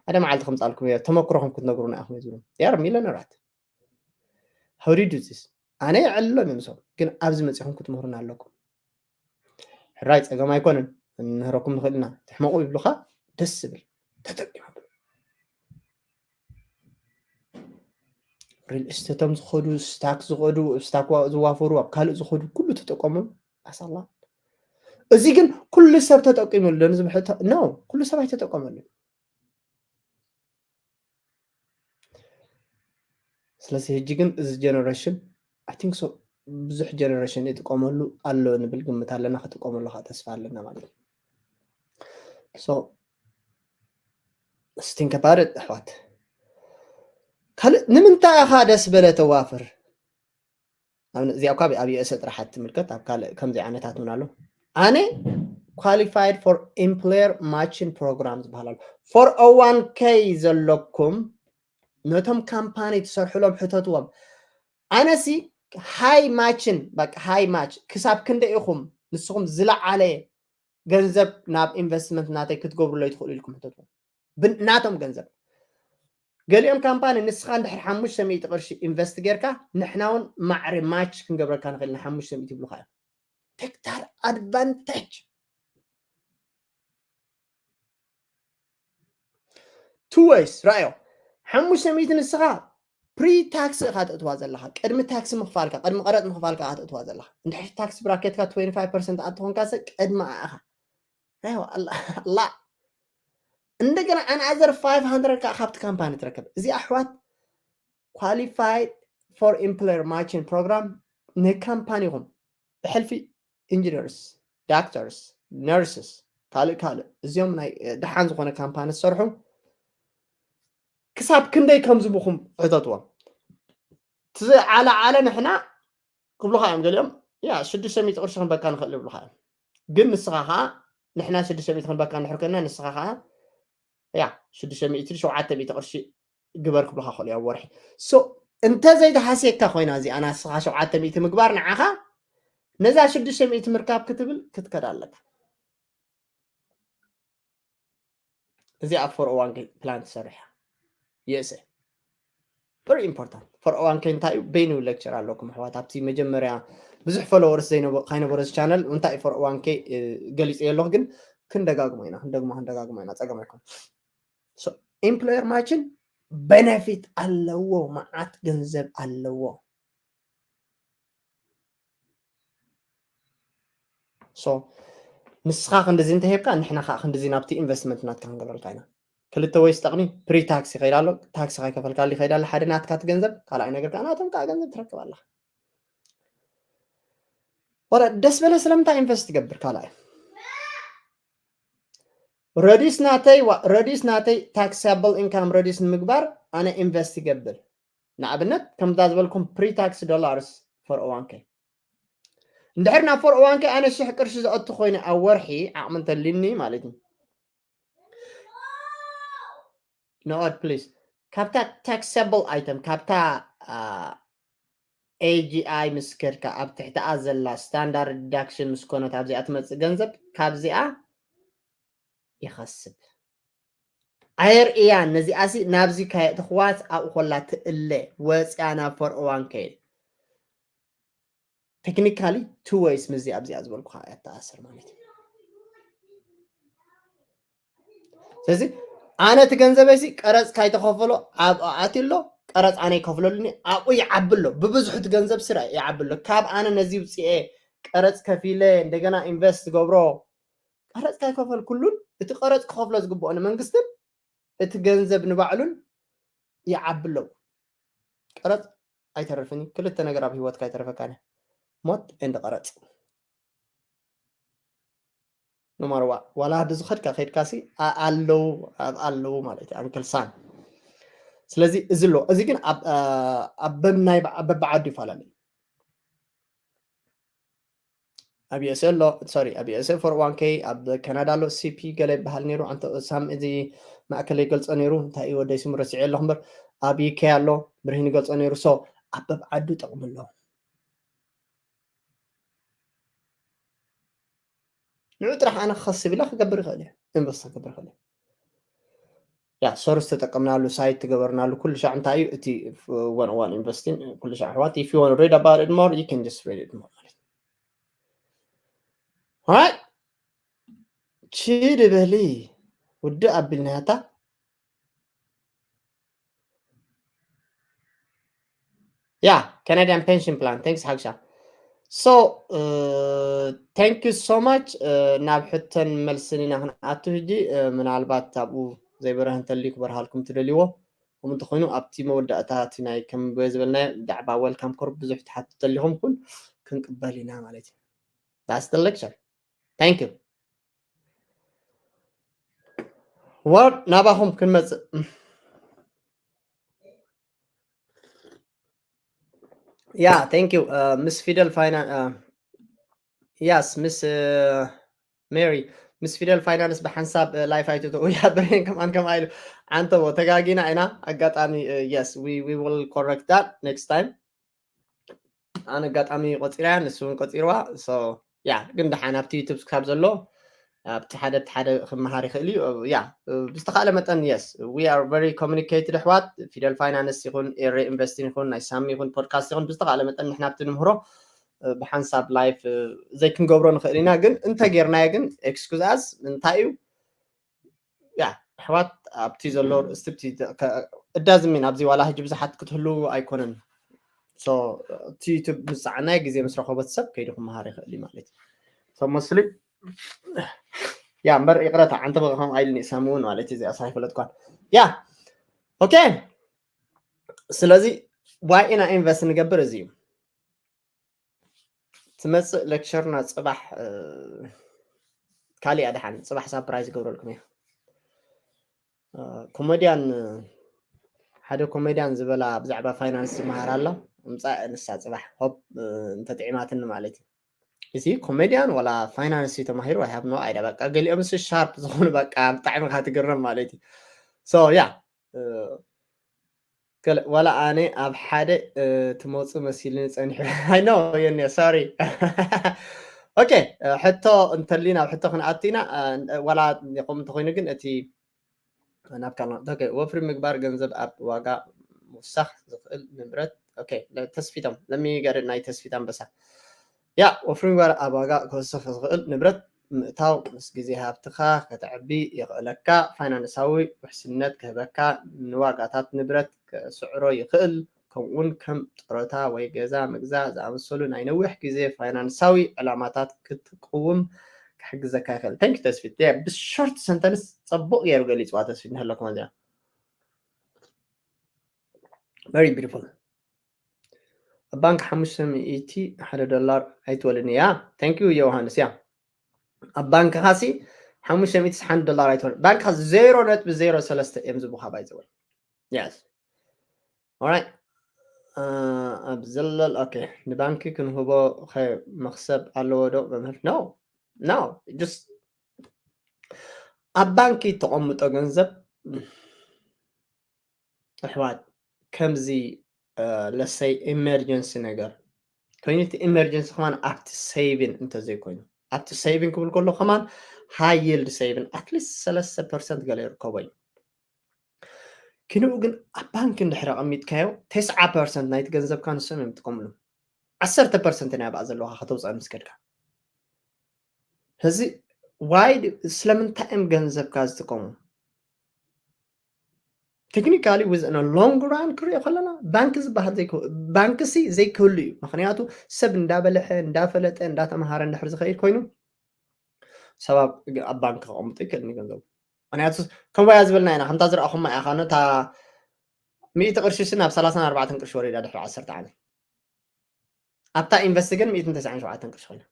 ሓደ መዓልቲ ከምፃልኩም እየ ተመክሮኹም ክትነግሩና ኢኹም ዝብሉ they are millionaires how do you do this ኣነ የዕልሎም እዮም ሰው ግን ኣብዚ መፂኹም ክትምህሩና ኣለኩም ሕራይ ፀገም ኣይኮነን እንምህረኩም ንኽእል ኢና ትሕመቑ ይብሉኻ ደስ ዝብል ተጠቂሙ ሪል ስቴቶም ዝኸዱ ስታክ ዝኸዱ ስታክ ዝዋፈሩ ኣብ ካልእ ዝኸዱ ኩሉ ተጠቀሙ ኣሳላ እዚ ግን ኩሉ ሰብ ተጠቂሙሉ ኖ ኩሉ ሰብ ኣይተጠቀመሉ ስለዚ ሕጂ ግን እዚ ጀነሬሽን ኣይ ቲንክ ሶ ብዙሕ ጀነሬሽን ይጥቀመሉ ኣሎ ንብል ግምት ኣለና ክጥቀመሉ ከዓ ተስፋ ኣለና ማለት እዩ so think about it ኣሕዋት ካልእ ንምንታይ ኢኻ ደስ በለ ተዋፍር እዚኣ ካብ ኣብ ዩኤስ ጥራሓት ትምልከት ኣብ ካልእ ከምዚ ዓይነታት እውን ኣሎ ኣነ qualified for employer matching program ዝበሃል ኣሎ for one k ዘለኩም ነቶም ካምፓኒ ትሰርሕሎም ሕተትዎም ኣነሲ ሃይ ማችን በቃ ሃይ ማች ክሳብ ክንደ ኢኹም ንስኹም ዝለዓለ ገንዘብ ናብ ኢንቨስትመንት ናተይ ክትገብሩለይ ትኽእሉ ኢልኩም ሕተትዎም ናቶም ገንዘብ ገሊኦም ካምፓኒ ንስኻ እንድሕር ሓሙሽተ ሚእቲ ቅርሺ ኢንቨስት ጌርካ ንሕና እውን ማዕረ ማች ክንገብረካ ንኽእል ንሓሙሽተ ሚእቲ ይብሉካ እዮም take that advantage two ways ራእዮ ሓሙሽተ ሚእቲ ንስኻ pre-tax ኢኻ ተእትዋ ዘለኻ፣ ቅድሚ ታክሲ ምኽፋልካ፣ ቅድሚ ቀረጥ ምኽፋልካ ኢኻ ተእትዋ ዘለኻ። እንድሕር tax bracket ካ twenty five percent ኣትኾንካ ሰ ቅድሚ ኣኻ። ኣይዋ፣ ኣላ፣ ኣላ። እንደገና another five hundred ካ ካብቲ ካምፓኒ ትረከብ። እዚ ኣሕዋት qualified for employer matching program ንካምፓኒኹም ብሕልፊ ኢንጂነርስ፣ ዳክተርስ፣ ነርስስ፣ ካልእ ካልእ እዚኦም ናይ ደሓን ዝኾነ ካምፓኒ ዝሰርሑ ክሳብ ክንደይ ከም ዝብኹም ሕተትዎም። ትዝዓለ ዓለ ንሕና ክብሉኻ እዮም ገሊኦም። ያ ሽዱሽተ ሚእቲ ቅርሺ ክንበካ ንኽእል ይብሉኻ እዮም። ግን ንስኻ ኸዓ ንሕና ሽዱሽተ ሚእቲ ክንበካ እንድሕር ኮይና ንስኻ ኸዓ ያ ሽዱሽተ ሚእቲ ሸውዓተ ሚእቲ ቅርሺ ግበር ክብሉኻ ክኽእሉ እዮም ኣብ ወርሒ። So እንተ ዘይተሃስየካ ኮይና እዚኣ ናስኻ ሸውዓተ ሚእቲ ምግባር ንዓኻ ነዛ ሽዱሽተ ሚእቲ ምርካብ ክትብል ክትከዳ ኣለካ። እዚኣ four oh one k plan ትሰርሕ እያ። USA very important። Four oh one k እንታይ እዩ? በይኑ lecture ኣለኩም ኣሕዋት። ኣብቲ መጀመርያ ብዙሕ followers ዘይነበ-፣ ከይነበሮ እዚ ቻነል እንታይ እዩ four oh one k ገሊጸዮ ኣለኹ፣ ግን ክንደጋግሞ ኢና፣ ክንደግሞ፣ ክንደጋግሞ ኢና፣ ጸገም ኣይኮን። So employer matching benefit ኣለዎ፣ መዓት ገንዘብ ኣለዎ። So ንስኻ ክንድዚ እንተሂብካ ንሕና ከዓ ክንድዚ ናብቲ ኢንቨስትመንት ናትካ ክንገብረልካ ኢና። ክልተ ወይ ስጠቕኒ pre tax ይኸይድ ኣሎ፣ ታክሲ ከይከፈልካሉ ይኸይድ ኣሎ። ሓደ ናትካ እቲ ገንዘብ፣ ካልኣይ ነገር ከዓ ናቶም ከዓ ገንዘብ ትረክብ ኣለኻ። ወረ ደስ በለ ስለምንታይ ኢንቨስት ትገብር? ካልኣይ reduce ናተይ ዋ-፣ reduce ናተይ taxable income reduce ንምግባር ኣነ ኢንቨስት ይገብር። ንኣብነት ከምዛ ዝበልኩም pre tax dollars four oh one k እንድሕር ናብ four oh one k ኣነ ሽሕ ቅርሺ ዘእቱ ኮይነ ኣብ ወርሒ ዓቕሚ እንተሊኒ ማለት እዩ። No, please። ካብታ taxable item፣ ካብታ፣ አ፣ A G I ምስ ከድካ ኣብ ትሕቲኣ ዘላ standard deduction ምስ ኮነት ኣብዚኣ ትመጽእ ገንዘብ ካብዚኣ ይኸስብ። ኣየርእያን ነዚኣሲ ናብዚ ካየእትኽዋስ ኣብኡ ኮላ ትእለ ወፅያ ናብ four oh one k። Technically two ways ምስዚ ኣብዚኣ ዝበልኩኻ እያ ትተኣሰር ማለት እዩ። ስለዚ ኣነ እቲ ገንዘበይሲ ቀረፅ ካይተኸፈሎ ኣብኡ ኣትዩ ኣሎ፣ ቀረፅ ኣነ ይከፍለሉኒ፣ ኣብኡ ይዓቢ ኣሎ። ብብዝሑ እቲ ገንዘብ ስረ ይዓቢ ኣሎ። ካብ ኣነ ነዚ ውፅኤ ቀረፅ ከፊለ እንደገና ኢንቨስት ዝገብሮ ቀረፅ ካይከፈልኩሉን እቲ ቀረፅ ክኸፍሎ ዝግብኦ ንመንግስትን እቲ ገንዘብ ንባዕሉን ይዓቢ ኣለዎ። ቀረፅ ኣይተርፍን እዩ። ክልተ ነገር ኣብ ህይወትካ ኣይተርፈካን እዩ። ሞት ኤንድ ቀረፅ። No matter what። ዋላ ብዝኸድካ ከድካ ሲ ኣ-፣ ኣለዉ፣ ኣብ ኣለዉ ማለት እዩ። ኣንክል ሳን። ስለዚ እዚ ኣሎ። እዚ ግን ኣብ፣ ኣ፣ ኣብ በብናይ በ-፣ በብዓዱ ይፈላለ። ኣብ USA ኣሎ፣ ሶሪ፣ ኣብ USA four oh one k፣ ኣብ ካናዳ ኣሎ፣ C P ገለ ይበሃል ነይሩ። ኣንተ ሳም እዚ ማእከል ይገልጾ ነይሩ። እንታይ እዩ ወደይ ስሙ ረሲዐ ኣለኹ እምበር፣ ኣብ UK ኣሎ፣ ብርሂን ይገልጾ ነይሩ። So ኣብ በብዓዱ ጥቕሚ ኣለዎ። ንዑ ጥራሕ ኣነ ክኸስብ ኢለ ክገብር ይኽእል እየ፣ ኢንቨስት ክገብር ይኽእል እየ። ያ ሶርስ ተጠቀምናሉ፣ ሳይት ትገበርናሉ፣ ኩሉ ሻዕ እንታይ እዩ እቲ one oh one investing፣ ኩሉ ሻዕ ኣሕዋት፣ if you want to read about it more you can just read it more ማለት እዩ። Alright፣ ችድ በሊ ውድእ ኣቢልናያታ። ያ Canadian pension plan። Thanks ሓግሻ። So thank you so much። ናብ ሕቶን መልስን ኢና ክንኣቱ ሕጂ። ምናልባት ኣብኡ ዘይበረህ እንተልዩ ክበርሃልኩም ትደልይዎ፣ ከምኡ እንተኾይኑ ኣብቲ መወዳእታ እቲ ናይ ከም ዝበልናዮ ብዛዕባ welcome corp ብዙሕ ትሓቱ እንተሊኹም ኩን ክንቅበል ኢና ማለት እዩ። That's the lecture። Thank you። Well ናባኹም ክንመጽእ። ያ thank you። ምስ ፊደል ፋይናንስ፣ yes፣ ምስ ሜሪ፣ ምስ ፊደል ፋይናንስ ብሓንሳብ ላይፍ ኣይትእትው። ያ ብሬን ከማን ከምኣ ኢሉ። ዓንተቦ ተጋጊና ኢና። ኣጋጣሚ yes we we will correct that next time። ኣነ ኣጋጣሚ ቆፂረያ፣ ንሱ እውን ቆፂርዋ። So ያ ግን ደሓን ኣብቲ ዩቱብ ካብ ዘሎ ኣብቲ ሓደ ኣብቲ ሓደ ክመሃር ይኽእል እዩ። ያ ብዝተኻእለ መጠን yes we are very communicated ኣሕዋት። ፊደል ፋይናንስ ይኹን ኤሬ ኢንቨስቲን ይኹን ናይ ሳሚ ይኹን ፖድካስት ይኹን ብዝተኻእለ መጠን ንሕና ኣብቲ ንምህሮ ብሓንሳብ ላይፍ ዘይክንገብሮ ንኽእል ኢና። ግን እንተጌርናዮ ግን ኤክስኩዝ ኣስ እንታይ እዩ ያ ኣሕዋት ኣብቲ ዘሎ ርእስቲ ኣብቲ እዳዝሚን ኣብዚ ዋላ ሕጂ ብዙሓት ክትህልዉ ኣይኮነን። So እቲ ዩቱብ ምስ ፃዕናይ ግዜ ምስ ረኸቦት ሰብ ከይዱ ክመሃር ይኽእል እዩ ማለት እዩ። So mostly ያ እምበር ይቕረታ ዓንተ በኸም ኣይልኒ ሰምውን ማለት እዩ። እዚኣ ሳይፈለጥኳን ያ ኦኬ። ስለዚ ዋይ ኢና ኢንቨስት ንገብር እዚ እዩ። ትመፅእ ሌክቸርና ፅባሕ ካሊኣ ደሓን ፅባሕ ሳፕራይዝ ይገብረልኩም እየ። ኮሜድያን ሓደ ኮሜድያን ዝበላ ብዛዕባ ፋይናንስ ዝመሃር ኣላ ምፃእ ንሳ ፅባሕ ሆፕ እንተጥዒማትኒ ማለት እዩ። እዚ ኮሜድያን ዋላ ፋይናንስ ተማሂሩ ኣይሃብ ነው ኣይዳ በቃ ገሊኦም ስ ሻርፕ ዝኾኑ በቃ ብጣዕሚ ካትግረም ማለት እዩ። So ያ ዋላ ኣነ ኣብ ሓደ ትመፁ መሲልኒ ፀኒሑ ኣይኖ የኒ ሶሪ። ኦኬ ሕቶ እንተሊ ናብ ሕቶ ክንኣቱ ኢና። ዋላ ከምኡ እንተኮይኑ ግን እቲ ናብ ካልና ወፍሪ ምግባር ገንዘብ ኣብ ዋጋ ምውሳኽ ዝኽእል ንብረት ተስፊቶም ለሚገር ናይ ተስፊት ኣንበሳ ያ ወፍሪ ምግባር ኣብ ዋጋ ክወስኽ ዝኽእል ንብረት ምእታው ምስ ግዜ ሃብትኻ ከተዕቢ የኽእለካ። ፋይናንሳዊ ውሕስነት ክህበካ፣ ንዋጋታት ንብረት ከስዕሮ ይኽእል፣ ከምኡውን ከም ጥሮታ ወይ ገዛ ምግዛእ ዝኣመሰሉ ናይ ነዊሕ ግዜ ፋይናንሳዊ ዕላማታት ክትቅውም ክሕግዘካ ይኽእል። Thank you ተስፊት። ብሾርት ሰንተንስ ጽቡቕ ገይሩ ገሊጽዋ ተስፊት ንህለኩም እዚኣ። Very beautiful። ኣብ ባንክ ሓሙሽተ ሚእቲ ሓደ ዶላር ኣይትወልን እያ። Thank you ዮሃንስ። ያ ኣብ ባንክኻ ሲ ሓሙሽተ ሚእቲ ሓንቲ ዶላር ኣይትወልን። ባንክኻ ዜሮ ነጥቢ ዜሮ ሰለስተ እዮም ዝቡኻ ባይዘወይ። Yes. Alright. ኣብ ዘለል ኦኬ ንባንኪ ክንህቦ መክሰብ ኣለዎ ዶ መምህር? No. No. Just ኣብ ባንኪ ተቐምጦ ገንዘብ ኣሕዋት ከምዚ ለሰይ ኢመርጀንሲ ነገር ኮይኑ እቲ ኢመርጀንሲ ከማን ኣብቲ ሴቪን እንተዘይኮይኑ ኣብቲ ሴቪን ክብል ከሎ ከማን ሃይ ይልድ ሴቪን ኣትሊስት ሰለስተ ፐርሰንት ገለ ይርከቦ እዩ። ክንኡ ግን ኣብ ባንክ እንድሕር ኣቐሚጥካዮ ተስዓ ፐርሰንት ናይቲ ገንዘብካ ንሶም እዮም ይጥቀምሉ። ዓሰርተ ፐርሰንት ናይ ኣብኣ ዘለዋካ ከተውፅኣ ምስ ከድካ ሕዚ ዋይ ስለምንታይ እዮም ገንዘብካ ዝጥቀሙ? ቴክኒካሊ ዊዝ ሎንግ ራን ክሪኦ ከለና ባንክ ዝበሃል ባንክሲ ዘይክህሉ እዩ። ምክንያቱ ሰብ እንዳበለሐ እንዳፈለጠ እንዳተምሃረ እንድሕር ዝኸይድ ኮይኑ ሰብ ኣብ ባንክ ከቐምጦ ይክእል ገንዘቡ። ምክንያቱ ከምያ ዝበልና ኢና ከምታ ዝረኣኹማ ኢኻ ነታ ሚእቲ ቅርሺ ናብ ሰላሳን ኣርባዕተን ቅርሺ ወሪዳ ድሕሪ ዓሰርተ ዓመት ኣብታ ኢንቨስት ግን ሚእትን ተስዓን ሸውዓተን ቅርሺ ኮይና።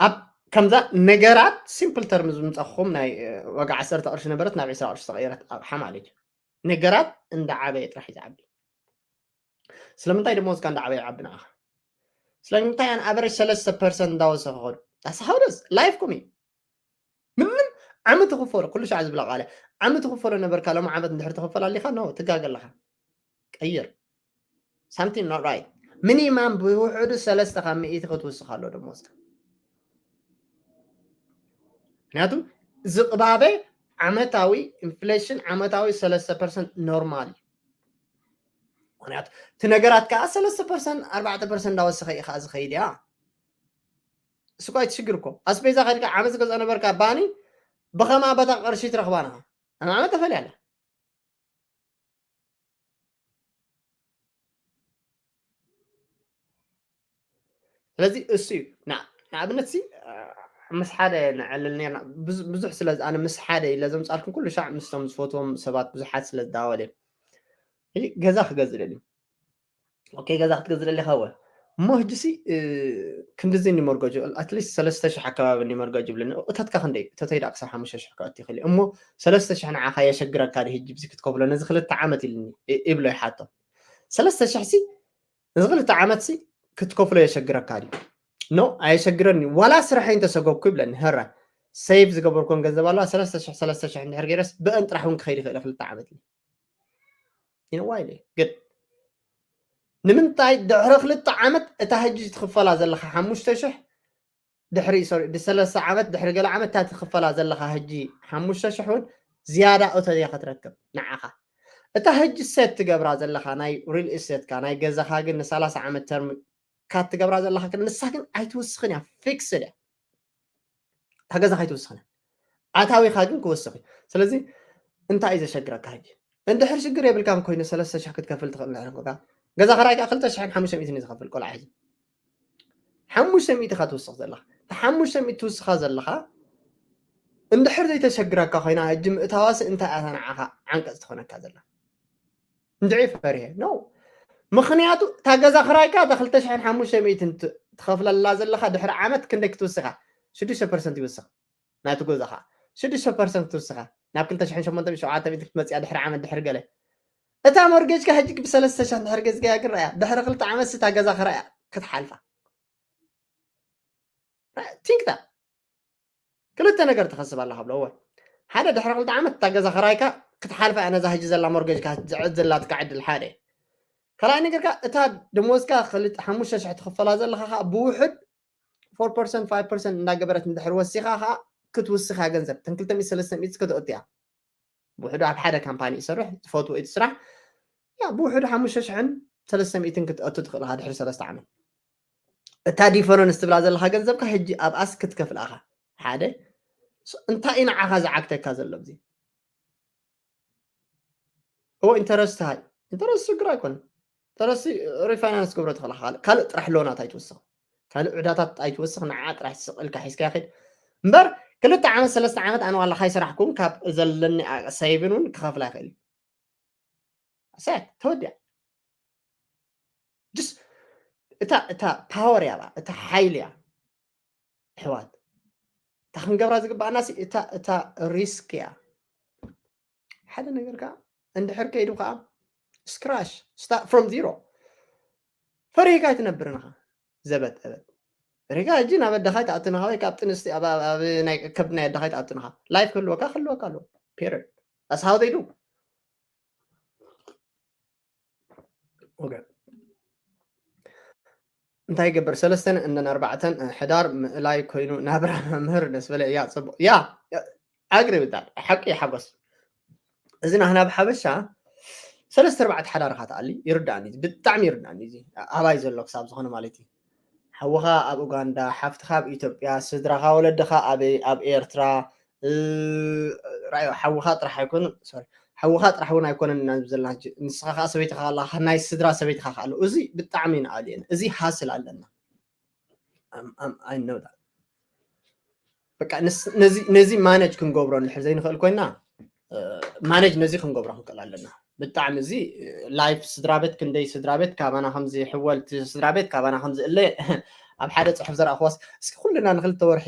ኣብ ከምዛ ነገራት ሲምፕል ተርም ዝምፃኹም ናይ ዋጋ ዓሰርተ ቅርሺ ነበረት ናብ ዕስራ ቅርሺ ተቐየረት ኣቕሓ ማለት እዩ። ነገራት እንዳዓበየ ጥራሕ ይዝዓቢ። ስለምንታይ ደሞዝካ እንዳዓበየ ይዓቢ ንዓኻ? ስለምንታይ ኣን ኣቨሬጅ ሰለስተ ፐርሰንት እንዳወሰኸ ኸዱ ኣስሓውደስ ላይፍኩም እዩ። ምንም ዓመት ትኽፈሎ ኩሉ ሻዕ ዝብላ ቃለ ዓመት ትኽፈሎ ነበርካ ሎም ዓመት እንድሕር ትኽፈል ኣሊኻ ኖ ትጋገ ኣለኻ። ቀይር ሳምቲን ኖት ራይት። ሚኒማም ብውሕዱ ሰለስተ ካብ ሚእቲ ክትውስኽ ኣሎ ደሞዝካ። ምክንያቱ ዝቕባበ ዓመታዊ ኢንፍሌሽን ዓመታዊ ሰለስተ ፐርሰንት ኖርማል እዩ። ምክንያቱ እቲ ነገራት ከዓ ሰለስተ ፐርሰንት ኣርባዕተ ፐርሰንት እንዳወሰኸ እዩ ከዓ ዝኸይድ እያ። እሱ እኳ እቲ ሽግር እኮ ኣስቤዛ ከድካ ዓመት ዝገዝኦ ነበርካ ባኒ ብኸማ በታ ቅርሺ ትረኽባ ንኻ ኣብ ዓመት ተፈልያ ኣላ። ስለዚ እሱ እዩ ንኣብነት ሲ ምስ ሓደ ንዕልል ነርና ብዙሕ ስለ ኣነ ምስ ሓደ ኢለ ዘምፃልኩም ኩሉ ሻዕ ምስቶም ዝፈትዎም ሰባት ብዙሓት ስለ ዝዳወል እዮም። ገዛ ክገዝእ ደልዩ ኦኬ ገዛ ክትገዝእ ደሊኻ ወ እሞ ሕጂ ሲ ክንድዚ ኒመርጎጅ ኣትሊስት ሰለስተ ሽሕ ኣከባቢ ኒመርጎጅ ይብለኒ። እተትካ ክንደይ እተተይ ዳኣ ክሳብ ሓሙሽተ ሽሕ ከእቲ ይኽእል እሞ ሰለስተ ሽሕ ንዓኻ የሸግረካ ዲ ሕጂ ብዚ ክትከፍሎ ነዚ ክልተ ዓመት ኢልኒ ይብሎ ይሓቶ። ሰለስተ ሽሕ ሲ ነዚ ክልተ ዓመት ሲ ክትከፍሎ የሸግረካ ድዩ? ኖ ኣየሸግረኒ ዋላ ስራሐይ እንተሰገብኩ ይብለኒ። ህራ ሴቭ ዝገበርኮን ገንዘብ ኣለዋ ሰለስተ ሽሕ ሰለስተ ሽሕ እንድሕር ገይረስ ብእን ጥራሕ እውን ክኸይድ ይኽእል ክልተ ዓመት ኢሉ ኢነዋይለ ግን ንምንታይ ድሕሪ ክልተ ዓመት እታ ሕጂ ትኽፈላ ዘለካ ሓሙሽተ ሽሕ ድሕሪ ሶሪ ድሰለስተ ዓመት ድሕሪ ገለ ዓመት እታ ትኽፈላ ዘለካ ሕጂ ሓሙሽተ ሽሕ እውን ዝያዳ እቶ እያ ክትረክብ ንዓኻ እታ ሕጂ ሴት ትገብራ ዘለካ ናይ ሪል ኢስቴትካ ናይ ገዛኻ ግን ንሰላሳ ዓመት ተርም ካት ትገብራ ዘለካ ግን ንሳ ግን ኣይትውስኽን እያ ፊክስድ እያ እታ ገዛኻ ኣይትውስኽን እያ ኣታዊኻ ግን ክወስኽ እዩ። ስለዚ እንታይ እዩ ዘሸግረካ ሕጂ? እንድሕር ሽግር የብልካን ኮይኑ ሰለስተ ሽሕ ክትከፍል ትኽእል እንድሕር ኮንካ፣ ገዛ ኽራይ ከዓ ክልተ ሽሕን ሓሙሽተ ሚእትን እዩ ዝኸፍል ቆልዓ ሕጂ። ሓሙሽተ ሚእቲ ኢኻ ትውስኽ ዘለኻ። እቲ ሓሙሽተ ሚእቲ ትውስኻ ዘለኻ እንድሕር ዘይተሸግረካ ኮይና፣ ሕጂ ምእታዋሲ እንታይ እያ ንዓኻ ዓንቀፅ ትኾነካ ዘላ? እንድዒ ፈሪሀ ነው። ምኽንያቱ እታ ገዛ ኽራይካ እታ ክልተ ሽሕን ሓሙሽተ ሚእትን ት-፣ ትኸፍለላ ዘለኻ ድሕሪ ዓመት ክንደይ ክትውስኻ? ሽዱሽተ ፐርሰንት ይውስኽ ናይቲ ገዛኻ። ሽዱሽተ ፐርሰንት ክትውስኻ ናብ ክልተ ሽሕን ሸሞንተ ሚእትን ሸውዓተ ሚእትን ክትመፅያ ድሕሪ ዓመት ድሕሪ ገለ። እታ ሞርጌጅካ ሕጂ ብሰለስተ ሽሕ እንድሕር ገዚእካያ ግን ረኣያ፣ ድሕሪ ክልተ ዓመት እታ ገዛ ኽራያ ክትሓልፋ። ቲንክ ዳት። ክልተ ነገር ትኸስብ ኣለኻ ብለዎ። ሓደ ድሕሪ ክልተ ዓመት እታ ገዛ ኽራይካ ክትሓልፋ እያ፣ ነዛ ሕጂ ዘላ ሞርጌጅካ ዝዕድላትካ ዕድል ሓደ። ካልኣይ ነገርካ እታ ደሞዝካ ክልተ ሓሙሽተ ሽሕ ትኽፈላ ዘለኻ ከዓ ብውሕድ ፎር ፐርሰንት ፋይቭ ፐርሰንት እንዳገበረት እንድሕር ወሲኻ ከዓ ክትውስኻ ገንዘብ እተን ክልተ ሚእቲ ሰለስተ ሚእቲ ክትእቱ እያ። ብውሕዱ ኣብ ሓደ ካምፓኒ ይሰርሕ ዝፈትዎ እቲ ስራሕ ያ ብውሕዱ ሓሙሽተ ሽሕን ሰለስተ ሚእትን ክትእቱ ትኽእል ኢኻ ድሕሪ ሰለስተ ዓመት። እታ ዲፈረንስ ትብላ ዘለኻ ገንዘብካ ሕጂ ኣብኣስ ክትከፍል ኣኻ ሓደ። ሶ፣ እንታይ እዩ ንዓኻ ዝዓግተካ ዘሎ ኣብዚ? እዎ ኢንተረስት ሃይ፣ ኢንተረስት ሽግር ኣይኮነን። ኢንተረስት ሪፋይናንስ ክብሮ ትኽእል ኢኻ። ካልእ ጥራሕ ሎናት ኣይትወስኽ፣ ካልእ ዕዳታት ኣይትወስኽ። ንዓ ጥራሕ ስቕ ኢልካ ሒዝካ ይኸድ እምበር ክልተ ዓመት ሰለስተ ዓመት ኣነ ዋላ ካይሰራሕኩን ካብ ዘለኒ ሴይቭን እውን ክኸፍል ኣይኽእል እዩ። ሰት ተወዲያ። ጅስ እታ እታ ፓወር እያ፣ እታ ሓይሊ እያ። ኣሕዋት እታ ክንገብራ ዝግባኣና ሲ እታ እታ ሪስክ እያ። ሓደ ነገር ከዓ እንድሕር ከይዱ ከዓ ስክራሽ ስታርት ፍሮም ዚሮ። ፈሪህካ ኣይትነብርን ኢኻ። ዘበት እበት ፈሪህካ ሕጂ ናብ ኣደኻይ ትኣትንኻ ወይ ካብ ጥንስቲ ኣብ ኣብ- ኣብ ናይ ከብዲ ናይ ኣደኻይ ትኣትንኻ። ላይፍ ክህልወካ ክህልወካ ኣለዎ። ፔሪድ። That's how they do. ኦኬ። እንታይ ይገብር ሰለስተን እንደን ኣርባዕተን ሕዳር ምእላይ ኮይኑ ናብራ መምህር ደስ በለ እያ። ፅቡቅ እያ። ኣግሪ ብጣል ሓቂ ሓጎስ እዚ ናህና ብሓበሻ ሰለስተ ኣርባዕተ ሓዳርካ ትኣሊ ይርዳእኒ፣ ብጣዕሚ ይርዳእኒ። እዚ ኣባይ ዘሎ ክሳብ ዝኾነ ማለት እዩ። ሓውኻ ኣብ ኡጋንዳ፣ ሓፍትኻ ኣብ ኢትዮጵያ፣ ስድራኻ ወለድኻ ኣብ ኣብ ኤርትራ፣ እ፣ ራዮ ሓውኻ ጥራሕ ኣይኮነ፣ ሶሪ፣ ሓውኻ ጥራሕ እውን ኣይኮነን ኢና ንብል ዘለና። ንስኻ ከዓ ሰበይትኻ ኣላ፣ ናይ ስድራ ሰበይትኻ ከዓ ኣሎ። እዚ ብጣዕሚ ንኣልየን። እዚ ሃስል ኣለና። ኣም- ኣም- I know that። በቃ ንስ- ነዚ ነዚ ማነጅ ክንገብሮ እንድሕር ዘይንኽእል ኮይና፣ እ፣ ማነጅ ነዚ ክንገብሮ ክንክእል ኣለና። ብጣዕሚ እዚ ላይፍ ስድራ ቤት ክንደይ ስድራ ቤት ካባና ከምዚ ሕወልቲ ስድራ ቤት ካባና ከምዚ እለ ኣብ ሓደ ፅሑፍ ዘረኣኽዋስ እስኪ ኩልና ንክልተ ወርሒ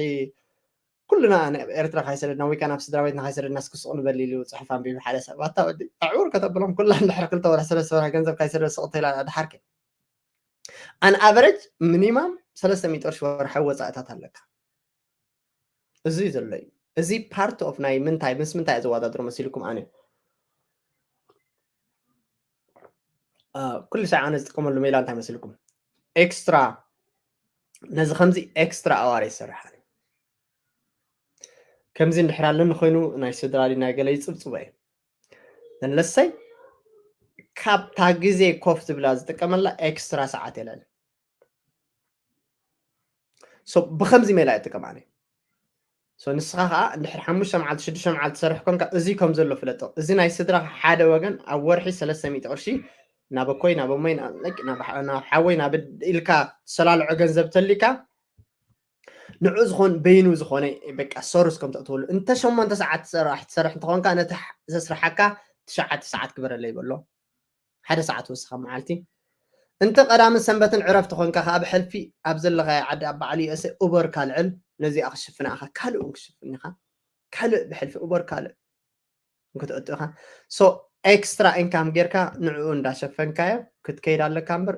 ኩልና ናብ ኤርትራ ካይሰደድና ወይ ከዓ ናብ ስድራ ቤትና ካይሰደድና እስኪ ስቕ ንበል ኢሉ ፅሑፍ ኣንቢቡ ሓደ ሰብ ኣታ ወዲ ኣዕውር ከተብሎም ኩላ እንድሕር ክልተ ወርሒ ሰለስተ ወርሒ ገንዘብ ካይሰደድ ስቕ ተላ ድሓርክ ኣን ኣቨረጅ ሚኒማም ሰለስተ ሚእቲ ቅርሺ ወርሓዊ ወፃእታት ኣለካ። እዚ እዩ ዘሎ እዩ። እዚ ፓርት ኦፍ ናይ ምንታይ ምስ ምንታይ እየ ዘወዳድሮ መሲልኩም ኣነ አ፣ ኩሉ ሳዕ ኣነ ዝጥቀመሉ ሜላ እንታይ መሲልኩም? ኤክስትራ ነዚ ከምዚ ኤክስትራ ኣዋር ይሰርሕ ኣነ። ከምዚ እንድሕር ኣለኒ ኮይኑ ናይ ስድራ ድዩ ናይ ገለ ይፅብፅቦ እየ። ንለሰይ ካብታ ግዜ ኮፍ ዝብላ ዝጥቀመላ ኤክስትራ ሰዓት የለን። ሶ ብከምዚ ሜላ እጥቀም ኣነ። ሶ ንስኻ ከዓ እንድሕር ሓሙሽተ መዓልቲ ሽዱሽተ መዓልቲ ትሰርሕ ኮንካ እዚ ከም ዘሎ ፍለጦ። እዚ ናይ ስድራ ሓደ ወገን ኣብ ወርሒ ሰለስተ ሚእቲ ቅርሺ ናብ ኣኮይ ናብ ኣሞይ ናብ ደቂ ናብ ሓ- ናብ ሓወይ ናብ ድ- ኢልካ ሰላልዖ ገንዘብ ተሊካ ንዑ ዝኾን በይኑ ዝኾነ በቃ ሶርስ ከም ተእትወሉ እንተ ሸሞንተ ሰዓት ትሰርሕ ትሰርሕ እንተኾንካ ነቲ ሕ- ዘስርሓካ ትሽዓተ ሰዓት ግበረለይ በሎ። ሓደ ሰዓት ወስኻ መዓልቲ እንተ ቀዳምን ሰንበትን ዕረፍቲ ኮንካ ከኣ ብሕልፊ ኣብ ዘለኻዮ ዓዲ ኣብ በዓል ዩ ኤስ ኤ ኡበር ካልዕል ነዚኣ ክሽፍና ኢኻ ካልእ እውን ክሽፍን ኢኻ ካልእ ብሕልፊ ኡበር ካልእ ክትእቱ ኢኻ ሶ ኤክስትራ ኢንካም ጌርካ ንዕኡ እንዳሸፈንካዮ ክትከይድ ኣለካ እምበር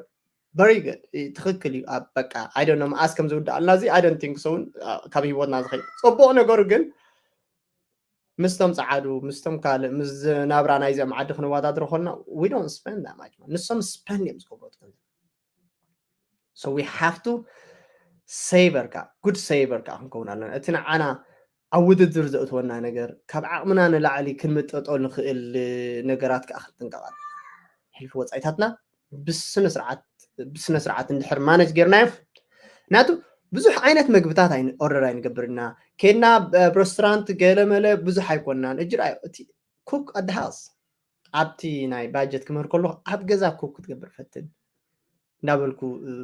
very good ትኽክል እዩ ኣብ በቃ I don't know መኣስ ከም ዝውዳኣልና እዚ I don't think so እውን ካብ ሂወትና ዝኸይድ ፅቡቕ ነገሩ ግን ምስቶም ፀዓዱ ምስቶም ካልእ ምስ ናብራ ናይዚኦም ዓዲ ክንወዳድሮ ኮና we don't spend that much ንሶም spend እዮም ዝገብሩ ገንዘብ so we have to saver ካ good saver ካ ክንከውን ኣለና እቲ ንዓና ኣብ ውድድር ዘእትወና ነገር ካብ ዓቕምና ንላዕሊ ክንምጠጦ ንኽእል ነገራት ከዓ ክንጥንቀቕ ኣለና ሕልፊ ወፃኢታትና ብስነ ስርዓት ብስነ ስርዓት እንድሕር ማነጅ ጌርናዮ ናቱ ብዙሕ ዓይነት መግብታት ኦርደር ኣይንገብርና ከና ኣብ ሬስቶራንት ገለመለ ብዙሕ ኣይኮናን እጅር እቲ ኩክ ኣድሃስ ኣብቲ ናይ ባጀት ክምህር ከለኹ ኣብ ገዛ ኩክ ክትገብር ፈትን እንዳበልኩ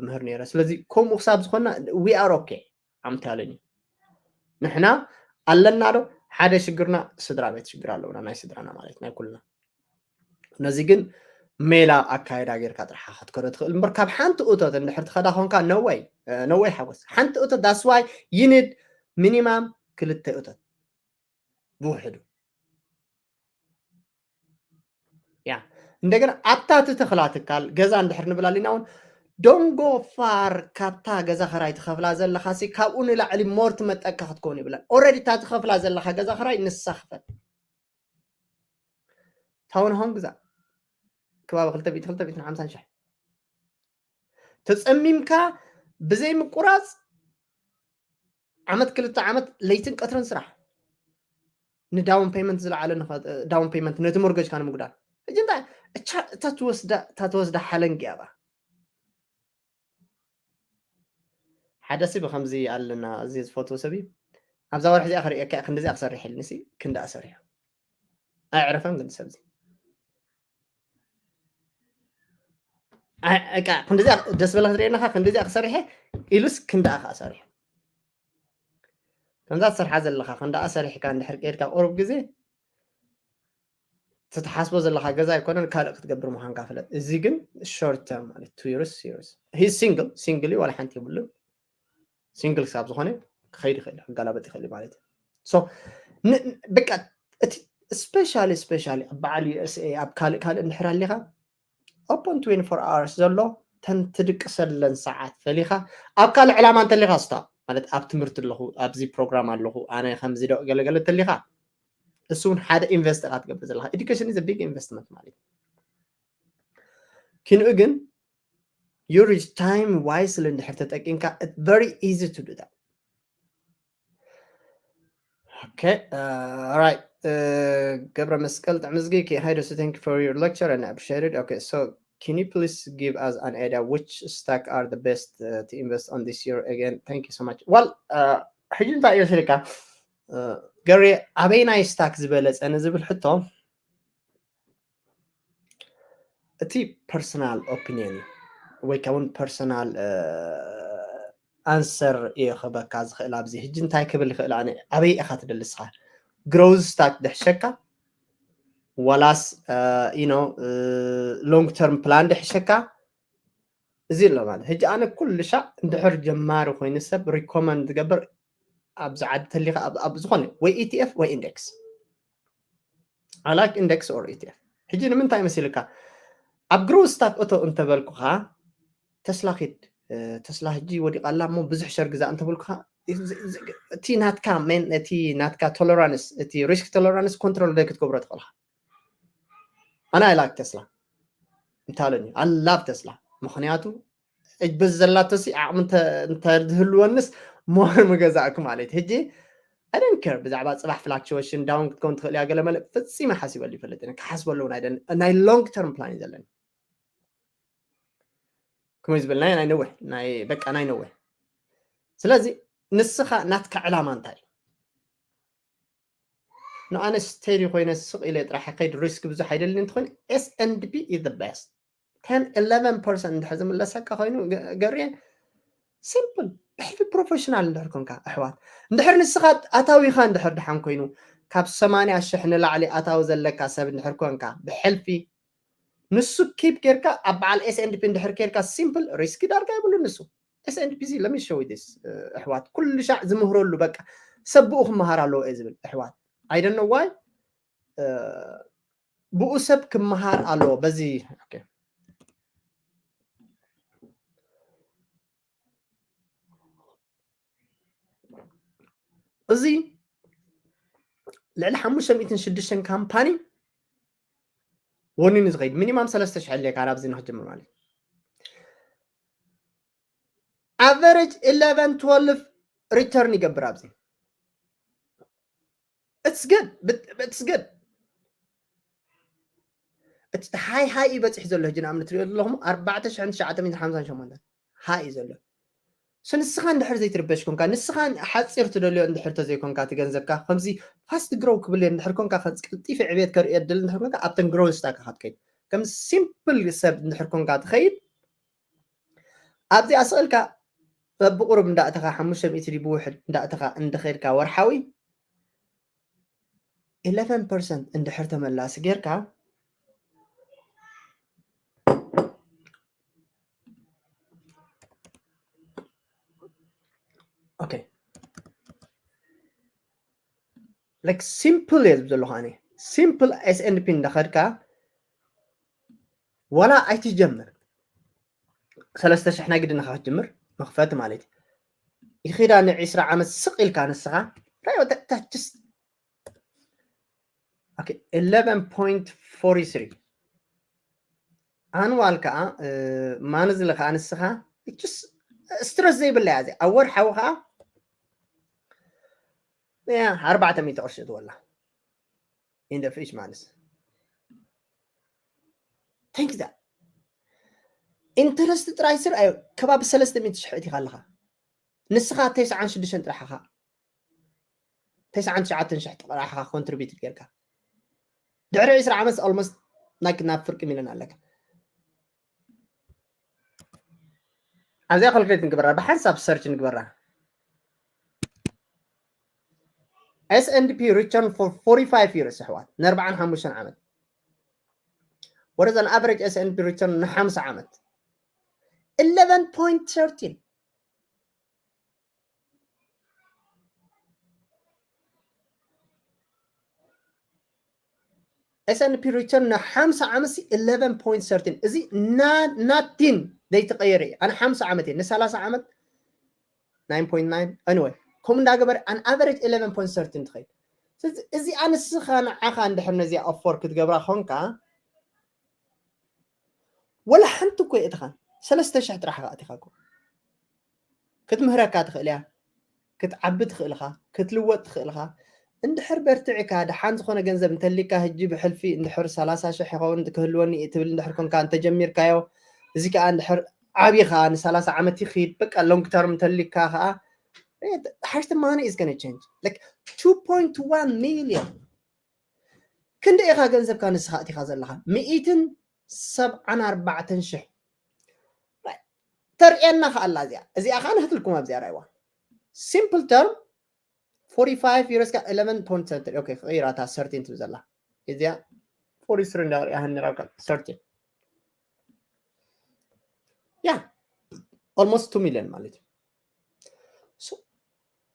ምህር ነረ ስለዚ ከምኡ ክሳብ ዝኾና we are okay ኣምታለኒ ንሕና ኣለና ዶ ሓደ ሽግርና ስድራ ቤት ሽግር ኣለውና ናይ ስድራና ማለት ናይ ኩልና ነዚ ግን ሜላ ኣካይዳ ጌርካ ጥርሓ ክትከዶ ትኽእል እምበር ካብ ሓንቲ እቶት እንድሕር ትኸዳ ኮንካ ነወይ ነወይ ሓጎስ ሓንቲ እቶት that's why you need minimum ክልተ እቶት ብውሕዱ ያ እንደገና ኣብታ እቲ ተኽላ ትካል ገዛ እንድሕር ንብላ ሊና እውን don't go far ካብታ ገዛ ኸራይ ትኸፍላ ዘለኻ ሲ ካብኡ ንላዕሊ more ትመጠካ ክትከውን ይብለን already እታ ትኸፍላ ዘለኻ ገዛ ኸራይ ንሳ ክፈል ታውን ሆም ግዛ ከባቢ ክልተ ሚእቲ ክልተ ሚእቲ ሓምሳን ሽሕ ተፀሚምካ ብዘይ ምቁራፅ ዓመት ክልተ ዓመት ለይትን ቀትርን ስራሕ ን down payment ዝለዓለ down payment ነቲ ሞርገጅካ ንምጉዳል ሕጂ እንታይ እታ ትወስዳ ሓለንጊ እያ ሓደ ሲ ብከምዚ ኣለና እዚ ዝፈትዎ ሰብ እዩ ኣብዛ ወርሒ እዚኣ ክርእየካ ክንዲዚኣ ክሰርሕ ኢልኒ ሲ ክንዲ ኣሰሪሑ ኣይዕረፈን ግን ሰብዚ ክንዲዚኣ ደስ በላ ክትርእየናካ ክንዲዚኣ ክሰርሐ ኢሉስ ክንዳኣ ከዓ ሰሪሑ ከምዛ ትሰርሓ ዘለካ ክንዳኣ ሰሪሕካ እንድሕር ቀይድካ ቁሩብ ግዜ ትትሓስቦ ዘለካ ገዛ ኣይኮነን ካልእ ክትገብር ምዃንካ ፍለጥ እዚ ግን short term ማለት two years years he single single ዋላ ሓንቲ የብሉን single ክሳብ ዝኾነ ክኸይድ ይኽእል ክጋላበጥ ይኽእል ማለት እዩ በቃ እቲ specially specially ኣብ በዓል USA ኣብ ካልእ ካልእ እንድሕር ኣሊኻ open twenty-four hours ዘሎ ተን ትድቅሰለን ሰዓት ፈሊኻ ኣብ ካልእ ዕላማ እንተሊኻ ስታ ማለት ኣብ ትምህርቲ ኣለኹ ኣብዚ ፕሮግራም ኣለኹ ኣነ ከምዚ ዶ ገለገለ እንተሊኻ እሱ እውን ሓደ ኢንቨስት ኢኻ ትገብር ዘለኻ education is big investment ማለት ኪንኡ ግን your time wisely እንድሕር ተጠቂምካ very easy to do that okay uh, all right uh, ገብረ መስቀል ጥዕምዝጊ hi Dosu thank you for your lecture and appreciate it okay so can you please give us an idea which stock are the best uh, to invest on this year again thank you so much well uh, ሕጂ እንታይ እዩ ስልካ ገሬ ኣበይ ናይ ስታክ ዝበለፀ ንዝብል ሕቶ እቲ personal opinion እዩ ወይ ከውን personal answer እየ ክበካ ዝኽእል ኣብዚ ሕጂ እንታይ ክብል ይኽእል ኣነ ኣበይ ኢኻ ትደሊ ስኻ growth stock ድሕሸካ ዋላስ you know long term plan ድሕሸካ እዚ ኣሎ ማለት ሕጂ ኣነ ኩሉ ሻዕ እንድሕር ጀማሪ ኮይኑ ሰብ recommend ዝገብር ኣብዚ ዓዲ ተሊካ ኣብ ዝኾነ ወይ ኢቲኤፍ ወይ ኢንደክስ I like index or ኢቲኤፍ ሕጂ ንምንታይ መሲልካ ኣብ growth stock እቶ እንተበልኩኻ ተስላ ኪድ ተስላ ሕጂ ወዲቓላ እሞ ብዙሕ ሸር ግዛእ እንተበልኩኻ እቲ ናትካ ሜን እቲ ናትካ tolerance እቲ risk tolerance control ዶ ክትገብሮ ትኽእልካ ኣነ I like ተስላ እንታለኒ I love ተስላ ምኽንያቱ በዚ ዘላቶ ሲ ዓቕሚ እንተዝህልወንስ more ምገዛእኩ ማለት ሕጂ I don't care ብዛዕባ ፅባሕ fluctuation down ክትከውን ትኽእል እያ ገለ መለ ፈፂመ ሓሲበሉ ይፈልጥ ክሓስበሉ እውን ናይ long term plan እዩ ዘለኒ ከመይ ዝበልና ናይ ነውሕ ናይ በቃ ናይ ነውሕ ስለዚ ንስኻ ናትካ ዕላማ እንታይ ንኣነ ስተዲ ኮይነ ስቕ ኢለ ጥራሕ ከይድ risk ብዙሕ ኣይደልን እንትኾን S and P is the best ten eleven percent እንድሕር ዝምለሰካ ኮይኑ ገርየ simple ብሕልፊ professional እንድሕር ኮንካ ኣሕዋት እንድሕር ንስኻ ኣታዊኻ እንድሕር ድሓን ኮይኑ ካብ ሰማንያ ሽሕ ንላዕሊ ኣታዊ ዘለካ ሰብ እንድሕር ኮንካ ብሕልፊ ንሱ ኪፕ ጌርካ ኣብ በዓል S and P እንድሕር ኬርካ simple risk ዳርጋ የብሉ ንሱ S and P let me show you this ኣሕዋት ኩሉ ሻዕ ዝምህረሉ በቃ ሰብ ብኡ ክመሃር ኣለዎ እየ ዝብል ኣሕዋት I don't know why ብኡ ሰብ ክመሃር ኣለዎ በዚ እዚ ልዕሊ ሓሙሽተ ሚእትን ሽዱሽተን ካምፓኒ ወኒኑ ዝኸይድ ሚኒማም ሰለስተ ሽሕ ኣለካ ናብዚ ንክጅምር ማለት እዩ average eleven twelve return ይገብር ኣብዚ it's good it's good እቲ ሃይ ሃይ እዩ በፂሑ ዘሎ ሕጂ ንኣብነት ትሪኦ ዘለኹም ኣርባዕተ ሽሕን ትሽዓተ ሚእትን ሓምሳን ሸሞንተን ሃይ እዩ ዘሎ ንስኻ እንድሕር ዘይትርበሽ ኮንካ፣ ንስኻ ሓፂር ትደልዮ እንድሕር ተዘይኮንካ፣ እቲ ገንዘብካ ከምዚ fast grow ክብል እንድሕር ኮንካ፣ ቀልጢፈ ዕብየት ከርእዮ ድል እንድሕር ኮንካ፣ ኣብተን growth stock ኢኻ ትከይድ። ከም simple ሰብ እንድሕር ኮንካ ትኸይድ፣ ኣብዚኣ ስቕ ኢልካ በብቑሩብ እንዳእተኻ ሓሙሽተ ሚእቲ ድዩ ብውሕድ እንዳእተኻ እንድኸድካ ወርሓዊ eleven percent እንድሕር ተመላሲ ጌርካ፣ okay, like simple እየ ዝብል ዘለኹ ኣነ። Simple S and P እንዳኸድካ ዋላ ኣይትጀምር፣ ሰለስተ ሽሕ ናይ ግድንኻ ክትጅምር መኽፈቲ ማለት እዩ። ይኺዳ ንዒስራ ዓመት ስቕ ኢልካ ንስኻ ራዮ ተታችስ okay, eleven point four three ኣንዋል ከዓ ማንዝሊ ከዓ ንስኻ ስትረስ ዘይብላ እያ እዚኣ። ኣብ ወርሓዊ ከዓ ኣርባዕተ ሚእቲ ቅርሺ እትወላ ኢንደፍሽ ማለት ተንክ ዛ ኢንተረስት ጥራይ ስር ኣዮ ከባቢ ሰለስተ ሚእቲ ሽሕ እቲኻ ኣለኻ። ንስኻ ተስዓን ሽዱሽተን ጥራሕ ኢኻ፣ ተስዓን ትሽዓተን ሽሕ ጥራሕ ኢኻ ኮንትሪቢዩት ጌርካ። ድሕሪ ዕስራ ዓመት ኦልሞስት ናይ ናብ ፍርቂ ሚሊዮን ኣለካ። ኣብዚኣ ካልኩሌት ንግበራ፣ ብሓንሳብ ሰርች ንግበራ። S and P return for forty-five years ኣሕዋት፣ ንኣርባዓን ሓሙሽተን ዓመት። What is an average S and P return ንሓምሳ ዓመት? Eleven point thirteen። S and P return ንሓምሳ ዓመት ሲ eleven point thirteen። እዚ ናቲን ዘይተቐየረ እዩ። ኣነ ሓምሳ ዓመት እየ፣ ንሰላሳ ዓመት nine point nine። Anyway፣ ከምኡ እንዳገበረ an average eleven point thirteen ትኸይድ። ስለዚ እዚኣ ንስኻ ንዓኻ እንድሕር ነዚኣ ኣፎር ክትገብራ ኾንካ፣ ወላ ሓንቲ እኮ የእትኻን፣ ሰለስተ ሽሕ ጥራሕ ኢኻ ኣእቲኻ እኮ። ክትምህረካ ትኽእል እያ፣ ክትዓቢ ትኽእል ኢኻ፣ ክትልወጥ ትኽእል ኢኻ። እንድሕር በርቲዕካ፣ ደሓን ዝኾነ ገንዘብ እንተሊካ፣ ህጂ ብሕልፊ እንድሕር ሰላሳ ሽሕ ይኸውን ክህልወኒ እዩ ትብል እንድሕር ኮንካ፣ እንተጀሚርካዮ፣ እዚ ከኣ እንድሕር ዓቢኻ ንሰላሳ ዓመት ይኽይድ፣ በቃ long term እንተሊካ ከኣ፣ ሓሽቲ money is gonna change። Like two point one million። ክንደይ ኢኻ ገንዘብካ ንስኻ ኣእቲኻ ዘለኻ? ሚእትን ሰብዓን ኣርባዕተን ሽሕ። ተርእየና ከኣላ እዚኣ። እዚኣ ከኣ ንህትልኩም ኣብዚኣ ራይዋ። Simple term፣ forty-five euros ካ eleven point seven። Okay፣ ክቕይራ እታ thirteen ትብል ዘላ። እዚኣ forty-three እንዳቕሪኣ ሃኒ ራብካ thirteen። ያ፣ almost two million ማለት እዩ። So፣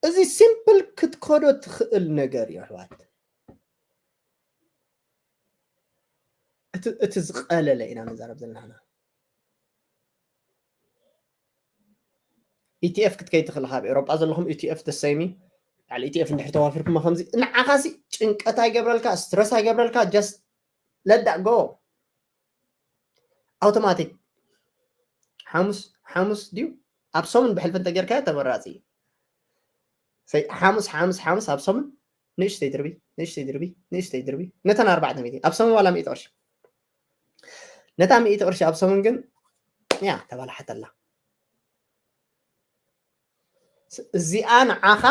እዚ ሲምፕል ክትከዶ ትኽእል ነገር እዩ ኣሕዋት። እቲ፣ እቲ ዝቐለለ ኢና ንዛረብ ዘለና። ኢቲኤፍ ክትከይድ ትኽእል ኢኻ። ኣብ ኤውሮጳ ዘለኹም ኢቲኤፍ ተሰይሚ፣ ልዕሊ ኢቲኤፍ እንድሕር ተዋፊርኩሞ ከምዚ ንዓኻሲ ጭንቀት ኣይገብረልካ፣ ስትረስ ኣይገብረልካ፣ just let that go። ኣውቶማቲክ። ሓሙስ፣ ሓሙስ ድዩ? ኣብ ሰሙን ብሕልፊ እንተጌርካዮ ተመራጺ እዩ። ሰይ-፣ ሓሙስ፣ ሓሙስ፣ ሓሙስ ኣብ ሰሙን ንእሽተይ ድርቢ፣ ንእሽተይ ድርቢ፣ ንእሽተይ ድርቢ። ነተን ኣርባዕተ ሚእቲ ኣብ ሰሙን ዋላ ሚእቲ ቅርሺ። ነታ ሚእቲ ቅርሺ ኣብ ሰሙን ግን፣ ያ፣ ተባላሓተላ። እዚኣ ንዓኻ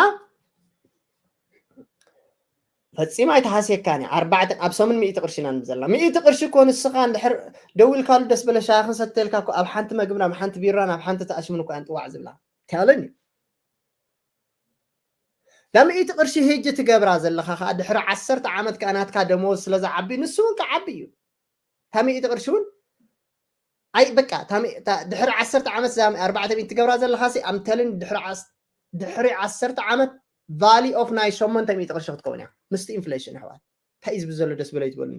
ፈጺማ ኣይተሃስየካን እያ። ኣርባዕተ፣ ኣብ ሰሙን ሚእቲ ቅርሺ ኢና ንብል ዘለና። ሚእቲ ቅርሺ እኮ ንስኻ እንድሕር ደዊልካሉ ደስ በለ ሻሂ ክንሰተልካ እኮ ኣብ ሓንቲ መግብን ኣብ ሓንቲ ቢራን ኣብ ሓንቲ ተኣሽምን እኮ እየን ጥዋዕ ዝብላ። Telling you። እታ ሚእቲ ቅርሺ ሄጂ ትገብራ ዘለኻ ኸኣ ድሕሪ ዓሰርተ ዓመት ከኣ ናትካ ደመወዝ ስለ ዝዓቢ ንሱ እውን ክዓቢ እዩ። እታ ሚእቲ ቅርሺ እውን ኣይ በቃ እታ ሚ-፣ እታ ድሕሪ ዓሰርተ ዓመት እዛ ኣርባዕተ ሚእቲ ትገብራ ዘለኻ ሲ I'm telling you ድሕሪ ዓስ-፣ ድሕሪ ዓሰርተ ዓመት value of ናይ ሸሞንተ ሚእቲ ቅርሺ ክትከውን እያ ምስቲ ኢንፍሌሽን ኣሕዋት። እንታይ እዩ ዝብል ዘሎ ደስ በሎ ይትበሉኒ።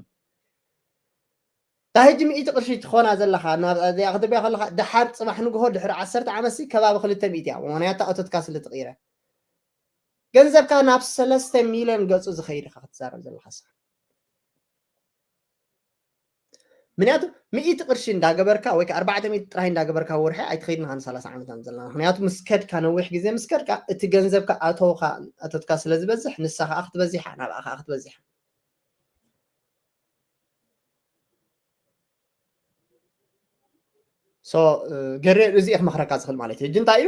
እታ ሕጂ ሚእቲ ቅርሺ ትኾና ዘለኻ፣ ናብ፣ እዚኣ ክትብያ ከለኻ፣ ደሓር ጽባሕ ንግሆ ድሕሪ ዓሰርተ ዓመት ሲ ከባቢ ክልተ ሚእቲ እያ። ምኽንያቱ እቶትካ ስለ ትቕይረ። ገንዘብካ ናብ ሰለስተ ሚልዮን ገጹ ዝኸይድ ኢኻ ክትዛረብ ዘለኻ ንስኻ። ምኽንያቱ ሚእቲ ቅርሺ እንዳገበርካ ወይ ከኣ ኣርባዕተ ሚእቲ ጥራይ እንዳገበርካ ወርሒ ኣይትኸይድን ኢኻ ንሰላሳ ዓመት ኢና ዘለና። ምኽንያቱ ምስ ከድካ፣ ነዊሕ ግዜ ምስ ከድካ፣ እቲ ገንዘብካ ኣተውኻ፣ ኣቶትካ ስለ ዝበዝሕ፣ ንሳ ከኣ ክትበዝሕ እያ፣ ናብኣ ከኣ ክትበዝሕ እያ። So፣ እ፣ ገሬ እዚ እየ ክመኽረካ ዝኽእል ማለት እዩ። ሕጂ እንታይ እዩ?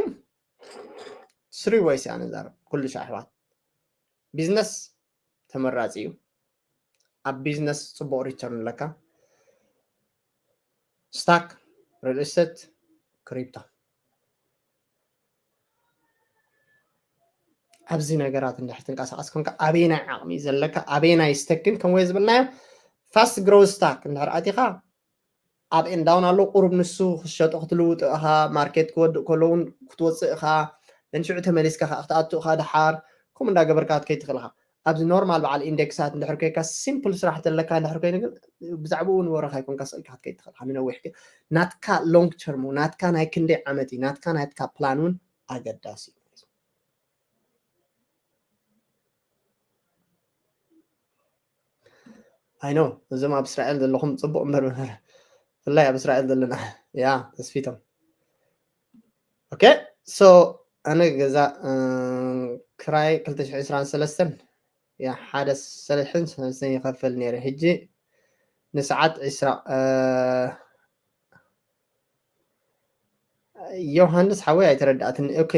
three ways እያ ንዛረብ ኩሉ ሻዕ ኣሕዋት። ቢዝነስ ተመራፂ እዩ። ኣብ ቢዝነስ ፅቡቕ ሪተርን ኣለካ። ስታክ፣ ሪል ስቴት፣ ክሪፕቶ። ኣብዚ ነገራት እንድሕር ትንቀሳቐስ ኮንካ ኣበየናይ ዓቕሚ ዘለካ፣ ኣበየናይ ስተክን ከም ወይ ዝብልናዮ ፋስት ግሮው ስታክ እንድሕር ኣቲኻ፣ ኣብ ኤንዳውን ኣሎ። ቁሩብ ንሱ ክሸጦ ክትልውጦ ኢኻ። ማርኬት ክወድእ ከሎ እውን ክትወፅእ ኢኻ። ንሽዑ ተመሊስካ ከዓ ክትኣቱ ኢኻ። ድሓር ከምኡ እንዳገበርካ ክትከይድ ትኽእል ኢኻ። ኣብዚ ኖርማል በዓል ኢንዴክሳት እንድሕር ኮይካ፣ ሲምፕል ስራሕ ዘለካ እንድሕር ኮይኑ ግን ብዛዕባኡ እውን ወረኻ ኣይኮንካ ስእልካ ክትከይድ ትኽእል ኢኻ። ንነዊሕ ግን ናትካ ሎንግ ተርም፣ ናትካ ናይ ክንደይ ዓመት እዩ፣ ናትካ ናትካ ፕላን እውን ኣገዳሲ እዩ። ኣይኖ እዞም ኣብ እስራኤል ዘለኹም ፅቡቕ እምበር ብፍላይ ኣብ እስራኤል ዘለና ያ ተስፊቶም። ኦኬ ሶ ኣነ ገዛ ክራይ ክልተ ሽሕን ዕስራን ሰለስተን ያ ሓደ ሰለስትን ሰለስተን ይኸፈል ነይረ። ሕጂ ንሰዓት ዕስራ ዮሃንስ ሓወይ ኣይተረዳእትን። ኦኬ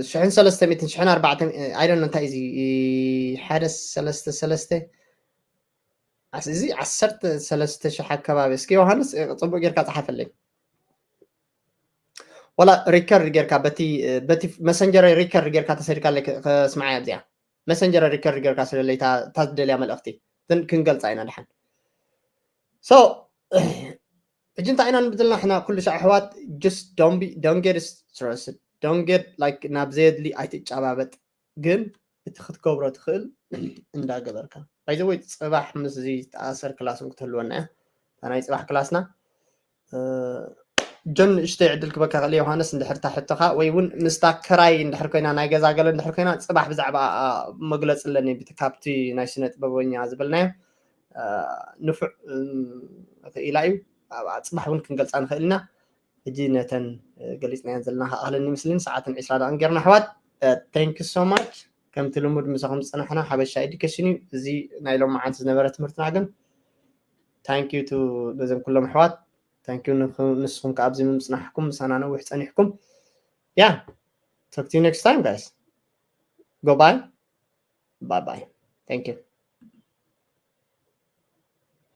ሽሕን ሰለስተ ሚእትን ሽሕን ኣርባዕተ ኣይደን እንታይ እዚ ሓደ ሰለስተ ሰለስተ እዚ ዓሰርተ ሰለስተ ሽሕ ኣከባቢ። እስኪ ዮሃንስ ፅቡቅ ጌርካ ፀሓፈለይ። ወላ ሪከርድ ጌርካ በቲ በቲ መሰንጀር ሪከርድ ጌርካ ተሰድካለይ ከስምዓያ ኣብዚኣ መሰንጀር ሪከርድ ጌርካ ስለለይ እታ ዝደልያ መልእክቲ ግን ክንገልፃ ኢና ድሓን። ሶ ሕጂ እንታይ ኢና ንብል ዘለና ንሕና ኩሉ ሻዕ ኣሕዋት just don't be don't get stressed don't get like ናብ ዘየድሊ ኣይትጫባበጥ ግን እቲ ክትገብሮ ትኽእል እንዳገበርካ ባይዘወይ ፅባሕ ምስ እዚ ተኣሰር ክላስን ክትህልወና እያ እታ ናይ ፅባሕ ክላስና ጆን ንእሽተይ ዕድል ክበካ ክእል ዮሃንስ እንድሕር እታ ሕቶኻ ወይ እውን ምስታ ክራይ እንድሕር ኮይና ናይ ገዛ ገለ እንድሕር ኮይና ፅባሕ ብዛዕባ መግለፂ ኣለኒ ካብቲ ናይ ስነ ጥበበኛ ዝበልናዮ ንፉዕ ክኢላ እዩ ኣብኣ ፅባሕ እውን ክንገልፃ ንኽእል ኢና ሕጂ ነተን ገሊፅናየን ዘለና ክኣኽለኒ ምስልን ሰዓትን ዕስራ ደቕን ጌርና ኣሕዋት thank you so much ከምቲ ልሙድ ምሳኹም ዝፀናሕና ሓበሻ ኤዱኬሽን እዩ እዚ ናይ ሎም መዓልቲ ዝነበረ ትምህርትና ግን thank you to ነዘን ኩሎም ኣሕዋት thank you ንስኹም ከ ኣብዚ ምምፅናሕኩም ምሳና ነዊሕ ፀኒሕኩም yeah talk to you next time guys goodbye bye bye thank you